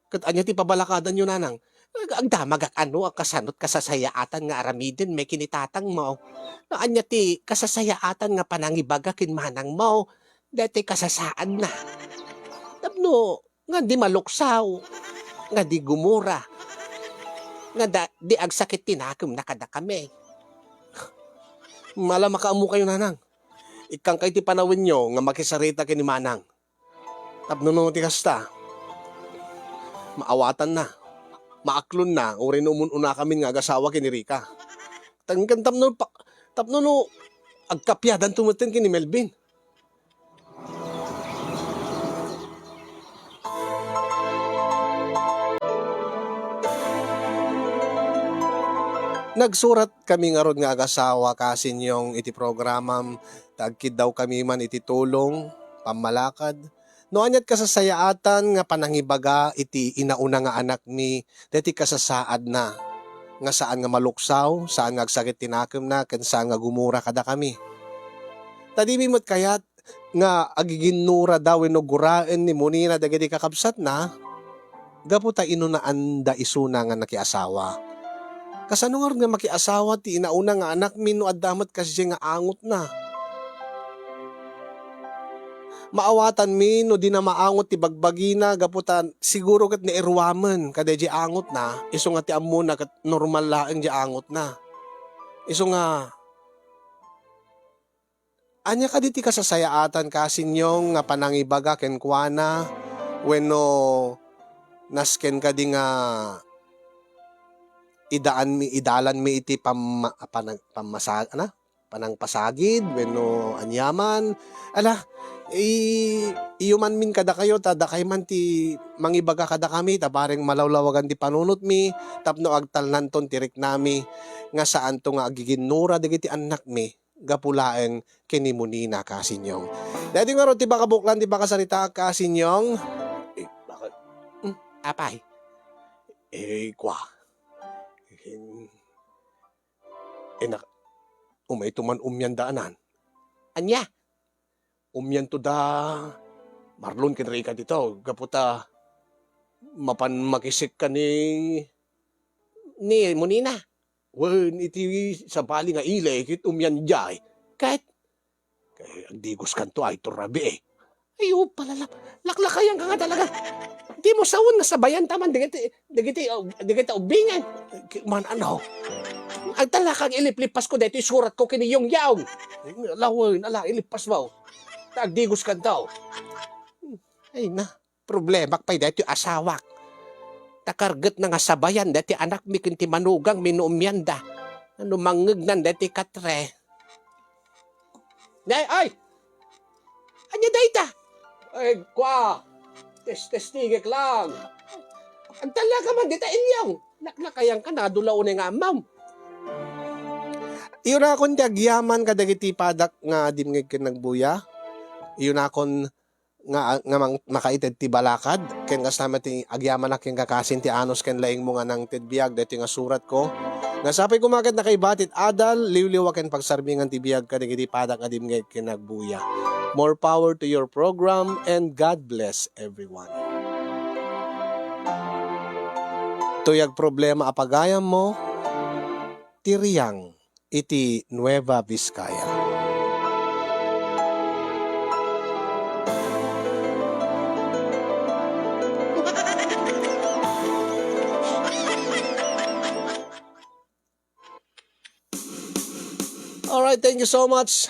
Ket ania ti pabalakadanyo, nanang? Ag-, agdamagak ano a kasano ti kasasayaatan nga aramiden met ken ni tatangmo? No ania ti kasasayaatan nga panangibaga ken manangmo, daytoy kasasaadna. Tapno nga di maluksaw, nga di gumura, nga da-, di agsakit ti nakemna kadakami. Mala, makaammokayo, nanang. Ikkankayo ti panawenyo nga makisarita ken ni manang. Tapno no ti kasta, maawatanna, maaklonna, uray no umun-unakamin nga agasawa ken ni Rica. Tan-, ken tapno pa-, tapno no agkapiadanto metten ken ni Melvin. Nagsurat kami ngarud nga agasawa, Kasinyong, iti programam, ta agkiddawkami man iti tulong, pammalakad, no ania't kasasayaatan nga panangibaga iti inauna nga anakmi, daytoy kasasaadna, nga saan nga maluksaw, saan nga agsakit ti nakemna, ken saan nga gumura kadakami. Ta dimi met kayat nga agiginnurada wenno guraen ni munina dagiti kakabsatna, gapu ta inunaanda isuna nga nakiasawa. Kasano ngarud nga makiasawa ti inauna nga anakmi no adda met kasdiay nga angotna? Maawatanmi no dina maangot ti bagbagina gapu ta siguro ket nairuamen kadaydiay angotna, isu nga ti ammona ket normal laeng diay angotna. Isu nga, ania kadi ti kasasayaatan, Kasinyong, nga panangibaga kenkuana wenno nasken kadi nga idaanmi, idalanmi iti pamma-, panag-, pammasa-, ana? Panangpasagid wenno aniaman? Ala, i-, iyumanmin kadakayo ta dakay man ti mangibaga kadakami ta bareng malawlawagan ti panunotmi tapno agtalnanton ti riknami nga saanto nga agiginnura dagiti annakmi gapu laeng ken ni Monina, Kasinyong. Daytoy ngarud ti pakabuklan ti pakasaritaak, Kasinyong. Eh, bakit? Hmm, apay? Eh, kwa. Eh, nak-, umayto man umian da anan. Ania? Umianto da Marlon ken Rica dita, gapu ta mapan makisekka ni, ni Monina. Wen, iti sabali nga ili, ket umian diay. Ket, kay agdigoskanto, ay, to rabii. Ay, o, palalap. Laklakayanka nga talaga. Dimo sawen nga sabayanta man dagiti, dagiti, uh, dagiti ubbingen. Ki-, man, ano? Agtalaka, iliplippasko daytoy suratko ken ni Yong Yaong. Lawen, ala, ilippasmo. Ta agdigoskanto. Ay na, problemak pay daytoy asawak. Ta kargetna nga sabayan daytoy anakmi ken ti manugangmi no umianda. Ano mangngegnan daytoy katre? Nay, ay! Ania dayta? Ay, kwa! Testestigek lang. Agtalaka man dita, Ilyong. Laklakayanka, nadula unay nga ammom. Iyunakon ti agyaman kadagiti padak nga dimngeg ken nagbuya. Iyunakon nga, nga mang-, makaited ti balakad, ken kasta met ti agyamanak ken kakasin ti anus ken laingmo nga nangted biag daytoy nga suratko. Nga sapay koma ket nakaibati ti adal, liwliwa ken pagsarbingan ti biag kadagiti padak nga dimngeg ken nagbuya. More power to your program and God bless everyone. Tuyag problema a pagayammo, ti Riang iti Nueva Vizcaya. Alright, thank you so much.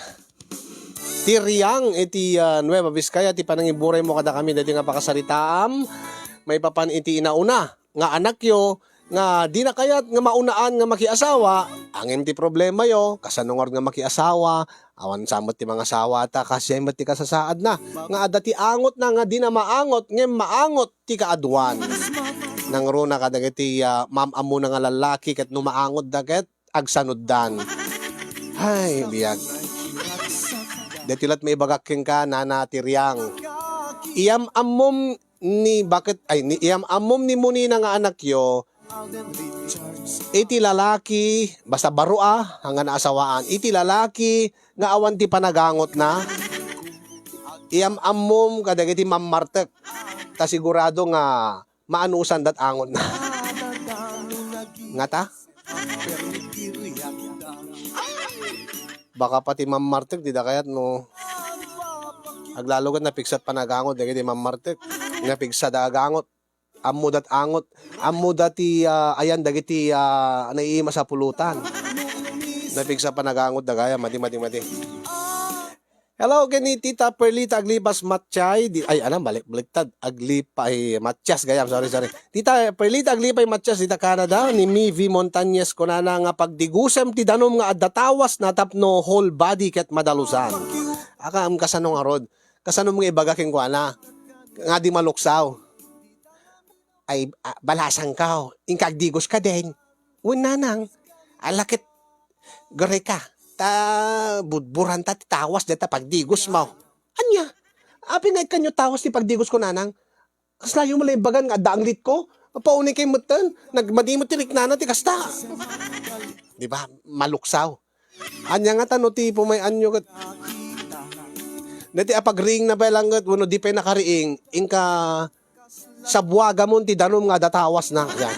Ti Riang iti, ah, Nueva Vizcaya, ti panangiburaymo kadakami daytoy nga pakasaritaam. Maipapan iti inauna nga anakyo nga dina kayat nga maunaan nga makiasawa, ngem ti problemayo, kasano ngarud nga makiasawa, awan sa met ti mangasawa ta kasdiay met ti kasasaadna, nga adda ti angotna nga dina maangot, ngem maangot ti kaaduan. Nangruna kadagiti, ah, maam-ammona nga lallaki ket no maangot da ket agsanuddan. Hay, biag. Daytoy lat maibagak kenka, Nana ti Riang. Iyam-ammom ni baket, ay, ni, iyam-ammom ni Monina nga anakyo, iti lalaki, basta baro a, hanggan naasawaan, iti lalaki nga awan ti panagangotna, iyam-ammom kadagiti mammartek. Ta sigurado nga maanusan dat angotna. Ngata? Baka pati mammartek, dida kayat no. Aglalo ket napigsat panagangot dagiti mammartek. Napigsa da agangot. Ammo dat angot. Ammo dati, ah, ayan dagiti, ah, naiima sa pulutan. Napigsa panagangot dagaya. Madi, madi, madi. Hello, ken ni Tita Perlita Aglipas Matchay. Di, ay, anam, balik, baliktad. Aglipay Matias, gayam, sorry, sorry. Tita Perlita Aglipay Matias, dita Canada, ni Mivi Montañez, kunana nga pagdigusem ti danum nga adda tawas na tapno whole body ket madalusan. Aka, am, kasano ngarud? Kasano nga ibaga kenkuana? Nga di maluksaw. Ay, ah, balasangkaw. Inka agdigos ka din. Wen nanang. Ala ket, gari ka. Ta, budburan ta ti tawas deta pagdigos mo. Anya? Apay nga ikkanyo tawas ti pagdigos ko, nanang? Kaslayo mo lang ibagan nga adda anglit ko? Paunay kay metten. Nagmadi mo ti riknana ti kasta. Di ba? Maluksaw. Anya nga tano ti pumay-anyo ket. Dati apagriing na pay lang ket, wenno di pay nakariing, inka sabuagamon ti danum nga adda tawas na. Yan.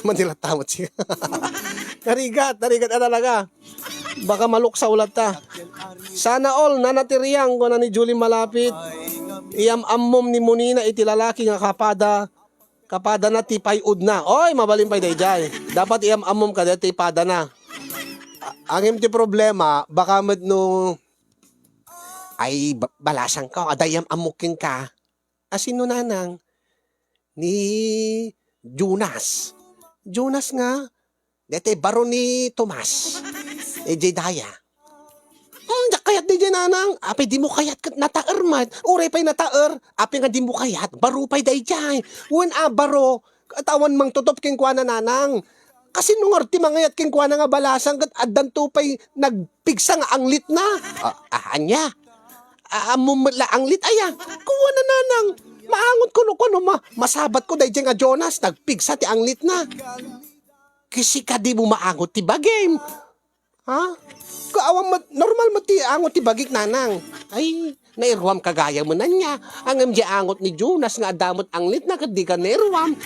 Manila tamot siya. Narigat, narigat a talaga. Baka maluksaw latta. Sana all, Nana Tiriang, kuna ni Julie Malapit. Iyam-ammom ni Monina iti lalaki nga kapada, kapadana ti pay-udna. Oy, mabalin pay daydiay. Dapat iyam-ammom kada ti padana. A-, angem ti problema, baka met no, ay, ba-, balasangko, adda iyam-ammok kenka. A sino, nanang? Ni Jonas. Jonas nga, daytoy baro ni Tomas. Idiay daya. Hmm, diak kayat daydiay, nanang. Apay dimo kayat ket nataer met. Uray pay nataer, apay nga dimo kayat, baro pay daydiay. Wen a baro, ket awan mangtutop kenkuana, nanang. Kasino ngarud ti mangayat kenkuana nga balasang ket addanto pay nagpigsa nga anglitna? A-, a-, ania? A-, ammom met la anglit aya? Kuana, nanang. Maangot kuno, kuno ma-, masabatko daydiay nga Jonas, nagpigsa ti anglitna. Ket sika dimo maangot ti bagim. Ha? Ka-, awan met, normal met ti angot ti bagik, nanang. Ay, nairuam ka gayam ania. Ngem diay angot ni Jonas nga adda met anglitna ket dika nairuam.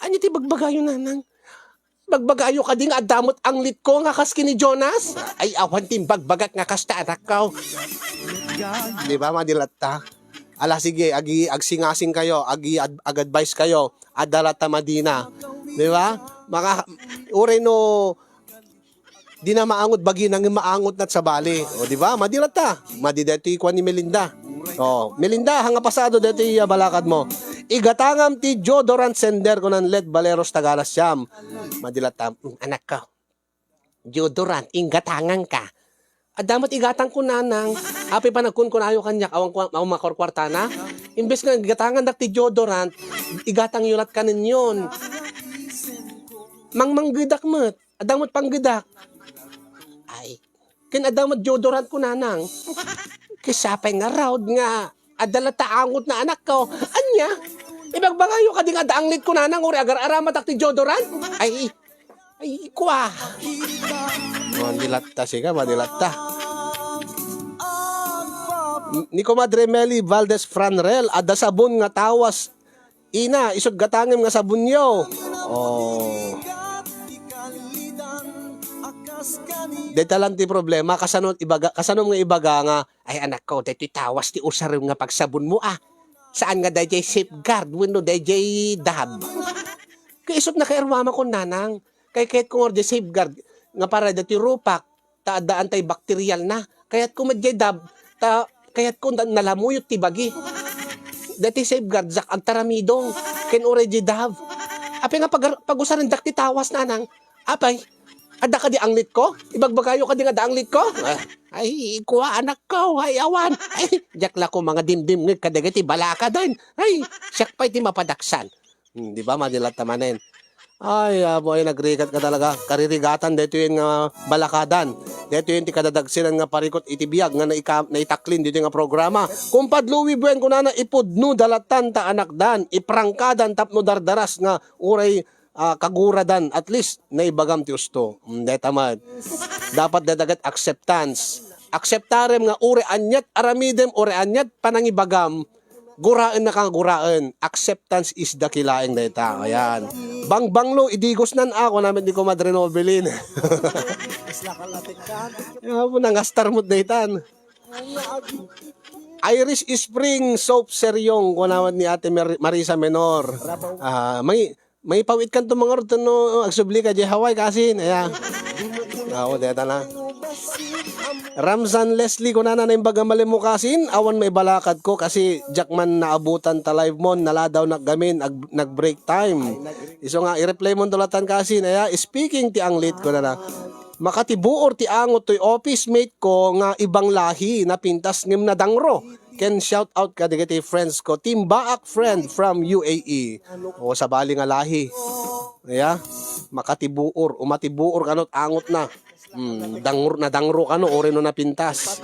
Ania ti bagbagayo, nanang? Bagbagayo kadi nga adda met anglitko nga kas ken ni Jonas? Ay, awan ti imbagbagak nga kasta, anakko. Di ba, madi latta? Ala, sige, agi-, agsingasingkayo, agi-, ad-, ag-advise kayo, adda latta madina. Di ba? Mga, uray no, di na maangot bagina, ngem maangot na sabali. O, di ba? Madi latta. Madi daytoy kuan ni Melinda. O, Melinda, haan nga pasado daytoy, ah, balakadmo. Igatangam ti deodorant sender, kunan Led Valeros Tagalas Siam. Madi latta, mm, anakko. Deodorant, inggatangangka. Adda met igatangko, nanang. Apay panagkunkunayo kaniak, awan kua-, awan makurkuartana. Imbes nga igatangandak ti deodorant, igatangyo lat kanenyon. Mangmanggedak met. Adda met panggedak. Ay. Ken adda met deodorantko, nanang. Ket sapay ngarud nga adda latta angotna, anakko. Ania? Ibagbagayo kadi nga adda anglitko, nanang, uray agar-aramatak ti deodorant? Ay, ay, kua. Madi latta, sika, madi latta. Ni Comadre Meli Valdez Franrel, adda sabon nga tawas. Ina, isut' gatangem nga sabonyo. Oh. Dayta lang ti problema, kasano ibaga, kasano nga ibaga nga, "Ay, anakko, daytoy tawas ti usarem nga pagsabonmo, ah. Saan nga daydiay Safeguard wenno daydiay Dove?" Kay isut' nakairuamakon, nanang. Kay kayatko nga daydiay Safeguard nga para daytoy rupak, ta adda antibacterial na. Kayatko met diay Dove, ta kayatko na-, nalamuyot ti bagi. Daytoy Safeguard, diak agtaramidong, ken uray diay Dove. Apay nga pag-, pagusarendak ti tawas, nanang? Apay, adda kadi anglitko? Ibagbagayo kadi nga adda anglitko? Ah, ay, kua, anakko, ay, awan. Ay, diak la koma nga dimdimngeg kadagiti balakadan. Ay, siak pay ti mapadaksan. Hmm, di ba, madi latta manen? Ay, amo, ay, nagrigat ka talaga. Karirigatan, daytoy nga balakadan. Daytoy ti kadadagsinan nga parikut iti biag nga naika-, naitaklin ditoy nga programa. Kumpad Louie Buen, kunana, ipudno da lattan ta anakdan, iprangkadan tapno dardaras nga uray, ah, kaguradan. At least, naibagam ti usto. Hmm, dayta met. Dapat dayta ket acceptance. Akseptarem nga uray aniat aramidem, uray aniat panangibagam, guraenna ka nga guraen. Acceptance is the key laeng dayta. Ayan. Bangbanglo, idigosnan a, kuna met ni Comadre Nobelin. Apo, nangastar met daytan. Irish Spring Soap Seryong, kuna met ni Ate Mar-, Marisa Menor. Ah, may Mangipawitkanto mangarud no agsubli ka diay Hawaii, kasin, aya. Aw, deta na. Ramzan Leslie, kunana, naimbag a malimmo, kasin, awan maibalakadko, kasi diak man naabutan ta live mon, naladaw nak gamin, ag-, nag-break time. Isu nga, i-reply mon tulatan, kasin, aya, speaking ti anglit, kunana. Makatibuor ti angot toy office mate ko nga ibang lahi, napintas ngem nadangro. Ken shout out kadagiti friends ko, Team Baak friend from U A E. O, sabali nga lahi. Ya, makatibuor, umatibuor kano ti angotna. Hmm, dangro, nadangro kano, uray no napintas.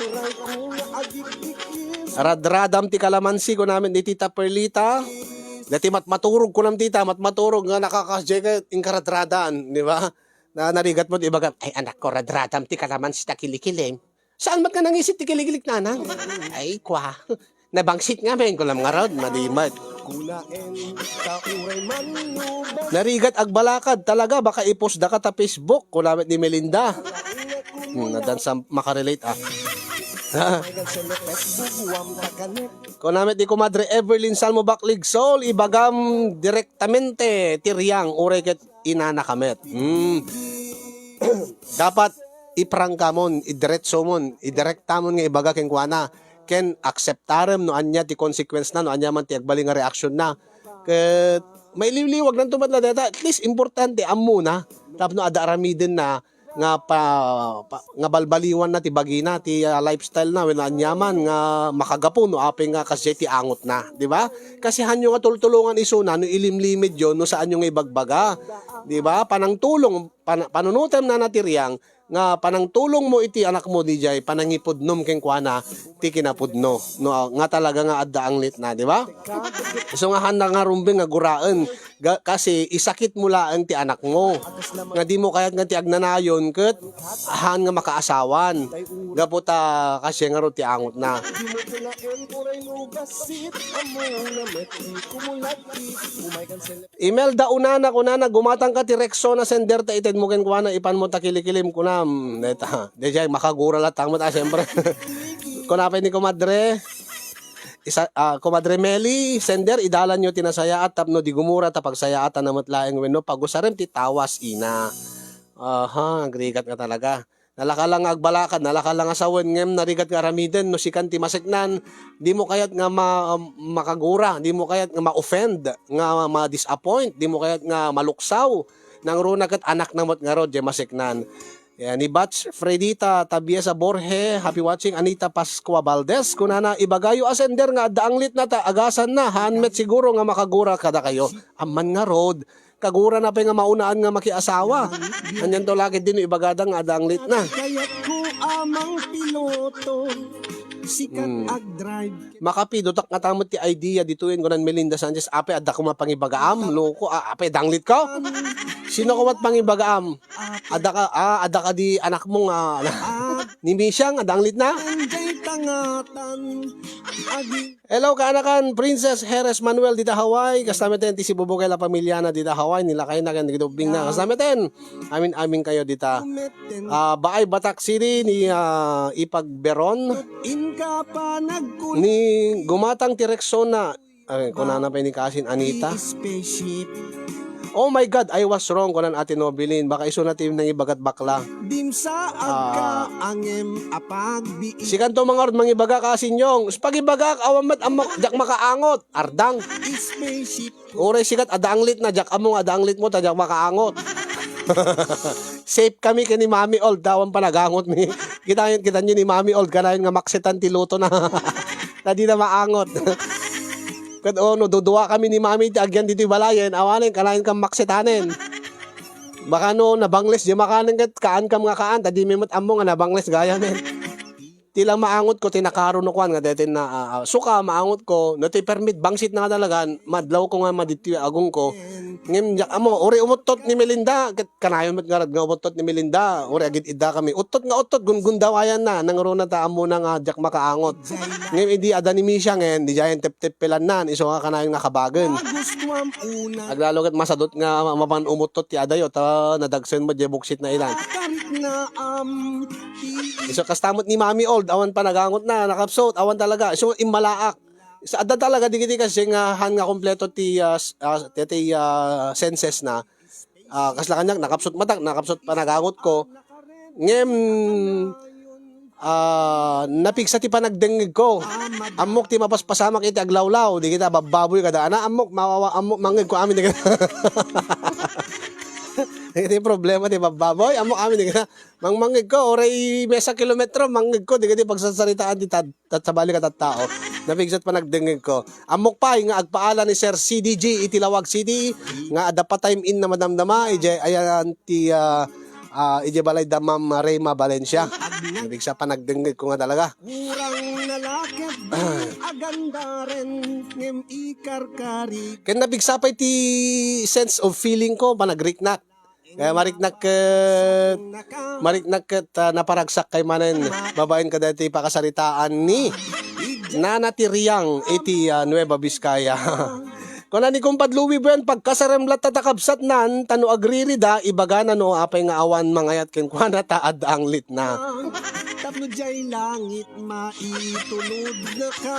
Radradam ti kalamansi, kuna met ni Tita Perlita. Dati matmaturog, kunam, Tita, matmaturog nga nakakas-, diay ka, inkaradradaan, di ba? Na, narigat mo, di ba, ay, anakko, radradam ti kalamansi ta kilikilim. Saan met nga nangisit ti kilikilik, nanang? Ay, kwa. Nabangsit ngamin, kunam ngarud, madi met. Narigat agbalakad talaga, baka ipostda ka ta Facebook, kuna met ni Melinda. Hmm, nadan sa makarelate, ah. Kuna met ni Kumadre Everlyn Salmo Baklig Sol, ibagam direktamente ti Riang, uray ket inana ka met. Hmm. Dapat iprangkamon, idiretsomon, idirektamon nga ibaga kenkuana, ken akseptarem no ania ti consequence na, no ania man ti agbalin nga reaction na. Ket mailiwliwag nanto met la deta, at least importante ammona tapno adda aramiden na nga pa, pa- nga balbaliwan na ti bagina, ti, ah, lifestyle na, wenno ania man nga makagapu no apay nga kasdiay ti angot na, di ba? Kasi hanyo nga tultulongan isuna no ilimlimidyo no saanyo nga ibagbaga, di ba? Panangtulong, pan- panunutem na na ti Riang nga panangtulong mo iti anak mo, dijay panangipudnom kenkuana ti kinapudno, no, nga talaga nga adda anglit na, di ba? So nga handa nga rumbeng nga guraen, ga- kasi isakit mo laeng ti anak mo. Nga di mo kayat nga ti agnanayon ket haan nga makaasawan. Gapu ta kasi nga ro ti angot na. Imelda Unana, kunana, gumatang ka ti Rexona, sender ta ited mo kenkuana, ipan mo ta kilikilim, kunam. Deta, dejay, makagura latta met, ah, siyempre. Kunapay ni Kumadre, isa, ah, Kumadre Meli, sender, idalan yo ti nasayaat tapno di gumura ta pagsayaatan na met laeng wenno pagusarem ti tawas, ina. Aha, agrigat nga talaga. Nalaka la nga agbalakad, nalaka la nga sawen, ngem narigat nga aramiden no sikan ti maseknan, dimo kayat nga ma-, makagura, dimo kayat nga ma-offend, nga ma-disappoint, dimo kayat nga maluksaw. Nangruna ket anakna met ngarud, diay maseknan. Yan, ni Batch Fredita Tabiesa Borge, happy watching, Anita Pascua Valdez, kunana, ibagayo a sender nga adda anglit na ta agasan na, haan met siguro nga makagura kadakayo. Amman ngarud, kagurana pay nga maunaan nga makiasawa. Anian to lagi din ibagada nga adda anglit na. Kayat ko amang piloto, sikat Hmm. agdrive. Makapidotak nga tamot ti idea ditoyen kunan Melinda Sanchez, apay adda koma pangibagaam, loko, a-, apay danglit ko? Sino ko met pangibagaam? Adda ka, ah, adda ka di anak mo nga, ni Misiang, adda anglit na? Anjay tangatan, agi- Hello, kaanakan, Princess Heres Manuel dita Hawaii. Kasta meten ti sibubukay la pamiliana dita Hawaii. Nilakay na ken gidubling na. Kasta meten. Amin-amin kayo dita. Ah, Baay Batak City ni, ah, Ipag Beron. Inka pa nagkun- Ni gumatang ti Rexona. Ay, kunana pa ni Kasin Anita. Spaceship. Oh my God, I was wrong, kunan Ate Nobilin. Baka isuna ti nangibagat bakla. Dimsa agka Ah. angem a pagbiit. Sikanto mangarud mangibaga ka, Sinyong. Pagibagak, awan met, ammo, diak makaangot. Ardang. Spaceship. Uray sikat, adda anglit na, diak ammo nga adda anglit mo, ta diak makaangot. Safe kami ken ni Mami Old, ta awan panagangot mi. Kita, kita nyo ni Mami Old, kanayon nga maksitan ti luto na. Ta di na maangot. Ket, oh, no, dudua kami ni Mami ti agyan ditoy balayen, awanen, kanayon kan maksitanen. Baka no, nabangles, di makanen ket, kaan kam nga kaan, ta di mi met ammo nga nabangles gayamen. Ti lang maangot ko, ti nakaro no kuan nga daytoy na, ah, ah, suka, maangot ko, no ti permit, bangsit na nga talaga, madlaw ko nga maditoy agung ko. Ngem, diak ammo, uri umuttot ni Melinda, ket kanayon met ngarud nga umuttot ni Melinda, uri agid-idda kami. Uttot nga uttot, gungundawayan na, nangruna ta ammo na nga diak makaangot. Ngem, idi adda ni Misha ngen, di diayen tepteppelannan, isu nga kanayon nga kabagen. Aglalo ket masadut nga ma-, mapan umuttot ti adayo, ta nadagsen met diay buksit na ilan. Isu kasta met ni Mami Old, awan panagangot na, nakapsut, awan talaga. Isu immalaak. Sa adda talaga digiti kasi nga han nga kompleto ti, ah, s-, ah, ti, ti, ah, senses na. Ah, kasla kaniak, nakapsut matak, nakapsut panagangot ko. Ngem, ah, napigsa ti panagdengngeg ko. Ammok ti mapaspasamak iti aglawlaw, di kita babbaboy kada ana, ammok mawawa, ammok mangngeg ko amin dagiti. Iti problema ti babbaboy, ammok amin dagiti. Mangmangngeg ko, uray mesa kilometro, mangngeg ko, di kadi pagsarsaritaan ti tad-, tat-, sabali ka tattao. Napigsat panagdengngeg ko. Ammok pay nga agpaala ni Sir C D G iti Laoag City, nga adda pa time in na madamdama, ijay ayan ti, ah, ah, ijay balay da Ma'am Reyma Valencia. Nabigsa panagdengngeg ko nga talaga. Kurang na laket agandaren, ngem ikarkari. Ken nabigsa pay ti sense of feeling ko, panagriknak. Kaya mariknak ket, mariknak ket, ah, naparagsak kay manen babaen kadaytoy pakasaritaan ni Nana Tiriang iti, ah, Nueva Vizcaya. Kuna ni Kumpad Louie Buen, pagkasarem latta ta kabsatnan, ta no agririda, ibagana no apay nga awan mangayat kenkuana ta adda anglitna. Tapno diay langit maitulodka.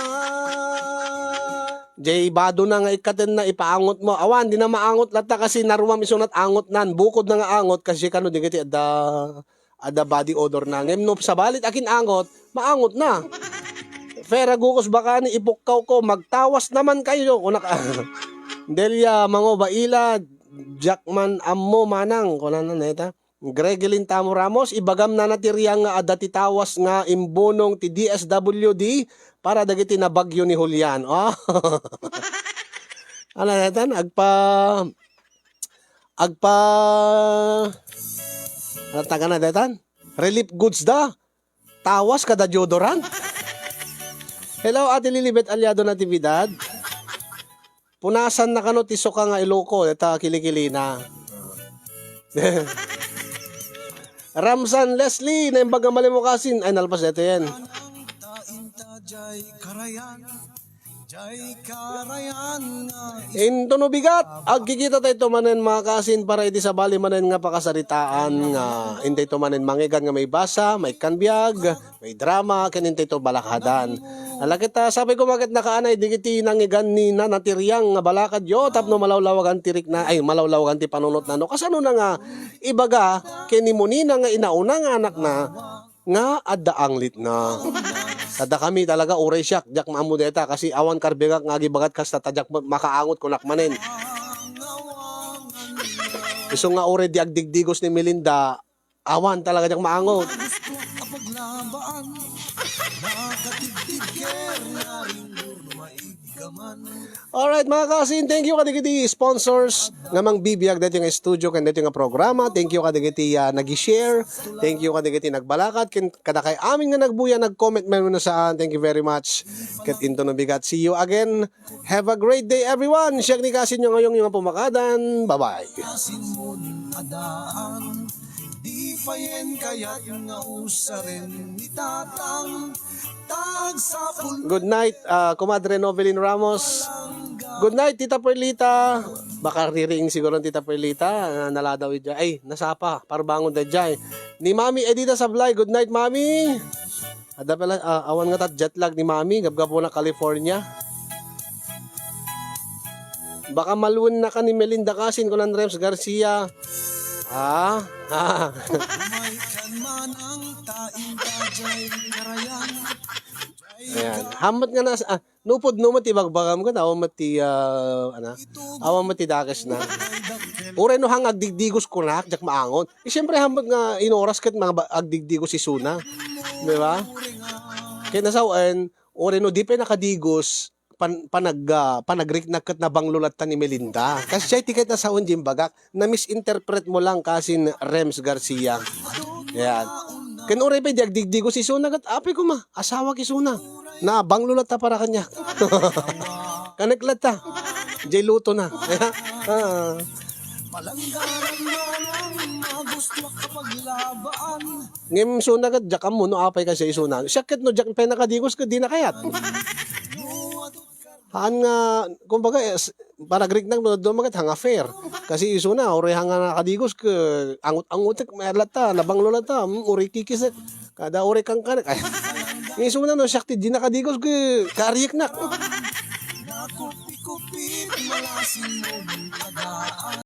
Diay badona nga ikkatenna, ipaangotmo. Awan, dina maangot latta kasi naruam isunat angotnan. Bukodna nga angot, kasi kano digiti adda, adda body odorna. Ngem no sabali ti akin-angot, maangotna. Fera Gukos Bakani, ipukkawko, magtawas naman kayo. Kunak, Delia Mango Baila, diak man ammo manang, kunana neta. Gregelin Tamo Ramos, ibagam Nana Tiriang nga adda ti tawas nga imbunong ti D S W D para dagiti nabagyo ni Julian. Oh. Ano neta? Agpa-, agpa-, ano taga na detan? Relief goods da. Tawas kada deodorant. Hello, Ate Lilibet Aliado Natividad. Punasan na kano ti suka nga iloko, deta kilikilina. Ramsan Leslie, naimbag nga malimo kasin. Ay, nalpas dito yan. Intono bigat, agkikita tayo manen, mga kasin, para iti sabali manen nga pakasaritaan nga intay to manen mangigan nga maibasa, maikkan biag, may drama, ken intay to balakadan. Ala ket, ah, sapay ko maket nakaanay digiti nangigan ni Nana Tiriang nga balakadyo tapno malawlawagan ti rikna, ay, malawlawagan ti panunotna. No, kasano na nga ibaga ken ni Monina nga inauna nga anakna, nga adda anglitna. Kada kami talaga, uray siak, diak maammo deta, kasi awan karbengak nga agibagat kasta, ta diak ma-, makaangot kunak manen. Isu nga uray di agdigdigos ni Melinda, awan talaga diak maangot. Alright, mga kasin, thank you kadagiti sponsors nga mangbibiag daytoy nga studio ken daytoy nga programa. Thank you kadagiti, ah, nag-share. Thank you kadagiti nagbalakat ken kadakay amin nga nagbuya, nag-comment man wenno saan. Thank you very much. Ket intono bigat. See you again. Have a great day, everyone. Siak ni kasin nga ngayong nga pumakadan. Bye-bye. Di payen kayat nga usaren ni Tatang. Good night, ah, Kumadre Novelyn Ramos. Good night, Tita Perlita. Baka ririing siguro ni Tita Perlita. Ah, naladaw idiay. Ay, nasapa. Parbangon da idiay. Ni Mami Edita Sablay. Good night, Mami. Adda pala, ah, awan nga ta jet lag ni Mami. Gabgabuna California. Baka maluen na ka ni Melinda Kasin, kunan Rems Garcia. Ah, ah. Ayan. Hamot nga nas-, ah, nupod no met ti bagbagam ket, awan met ti, ah, ano, awan met ti dakes na. Uray no hang agdigdigos kunak, diak maangot. Eh, siyempre, hamot nga inoras ket mga ba-, agdigdigos isuna. Di ba? Ket nasawen, uray no di pay nakadigos, pan-, panag-, ah, panagriknak ket nabanglo latta ni Melinda. Kasdiay ti ket nasawen diay imbagak, na-misinterpret mo lang kasin Rems Garcia. Ayan. Ken uray pay di agdigdigos isuna ket, apay koma, asawak isuna. Nabanglo latta para kaniak. Kanek latta. Diay luto na. Ah. Ngem isuna ket, diak ammo no apay kasi isuna. Siak ket no diak pay nakadigos ket di nakayat. Haan nga, kumbaga, eh, s-, panagriknak no, dumagat hanga fair. Kasi isuna, uray hanga nakadigos ket angot-angotek, may latta, nabanglo latta, mm, uray kikisek. Kada uray kangkanek. Ay, isuna no, siak ti di nakadigos ket kariknak.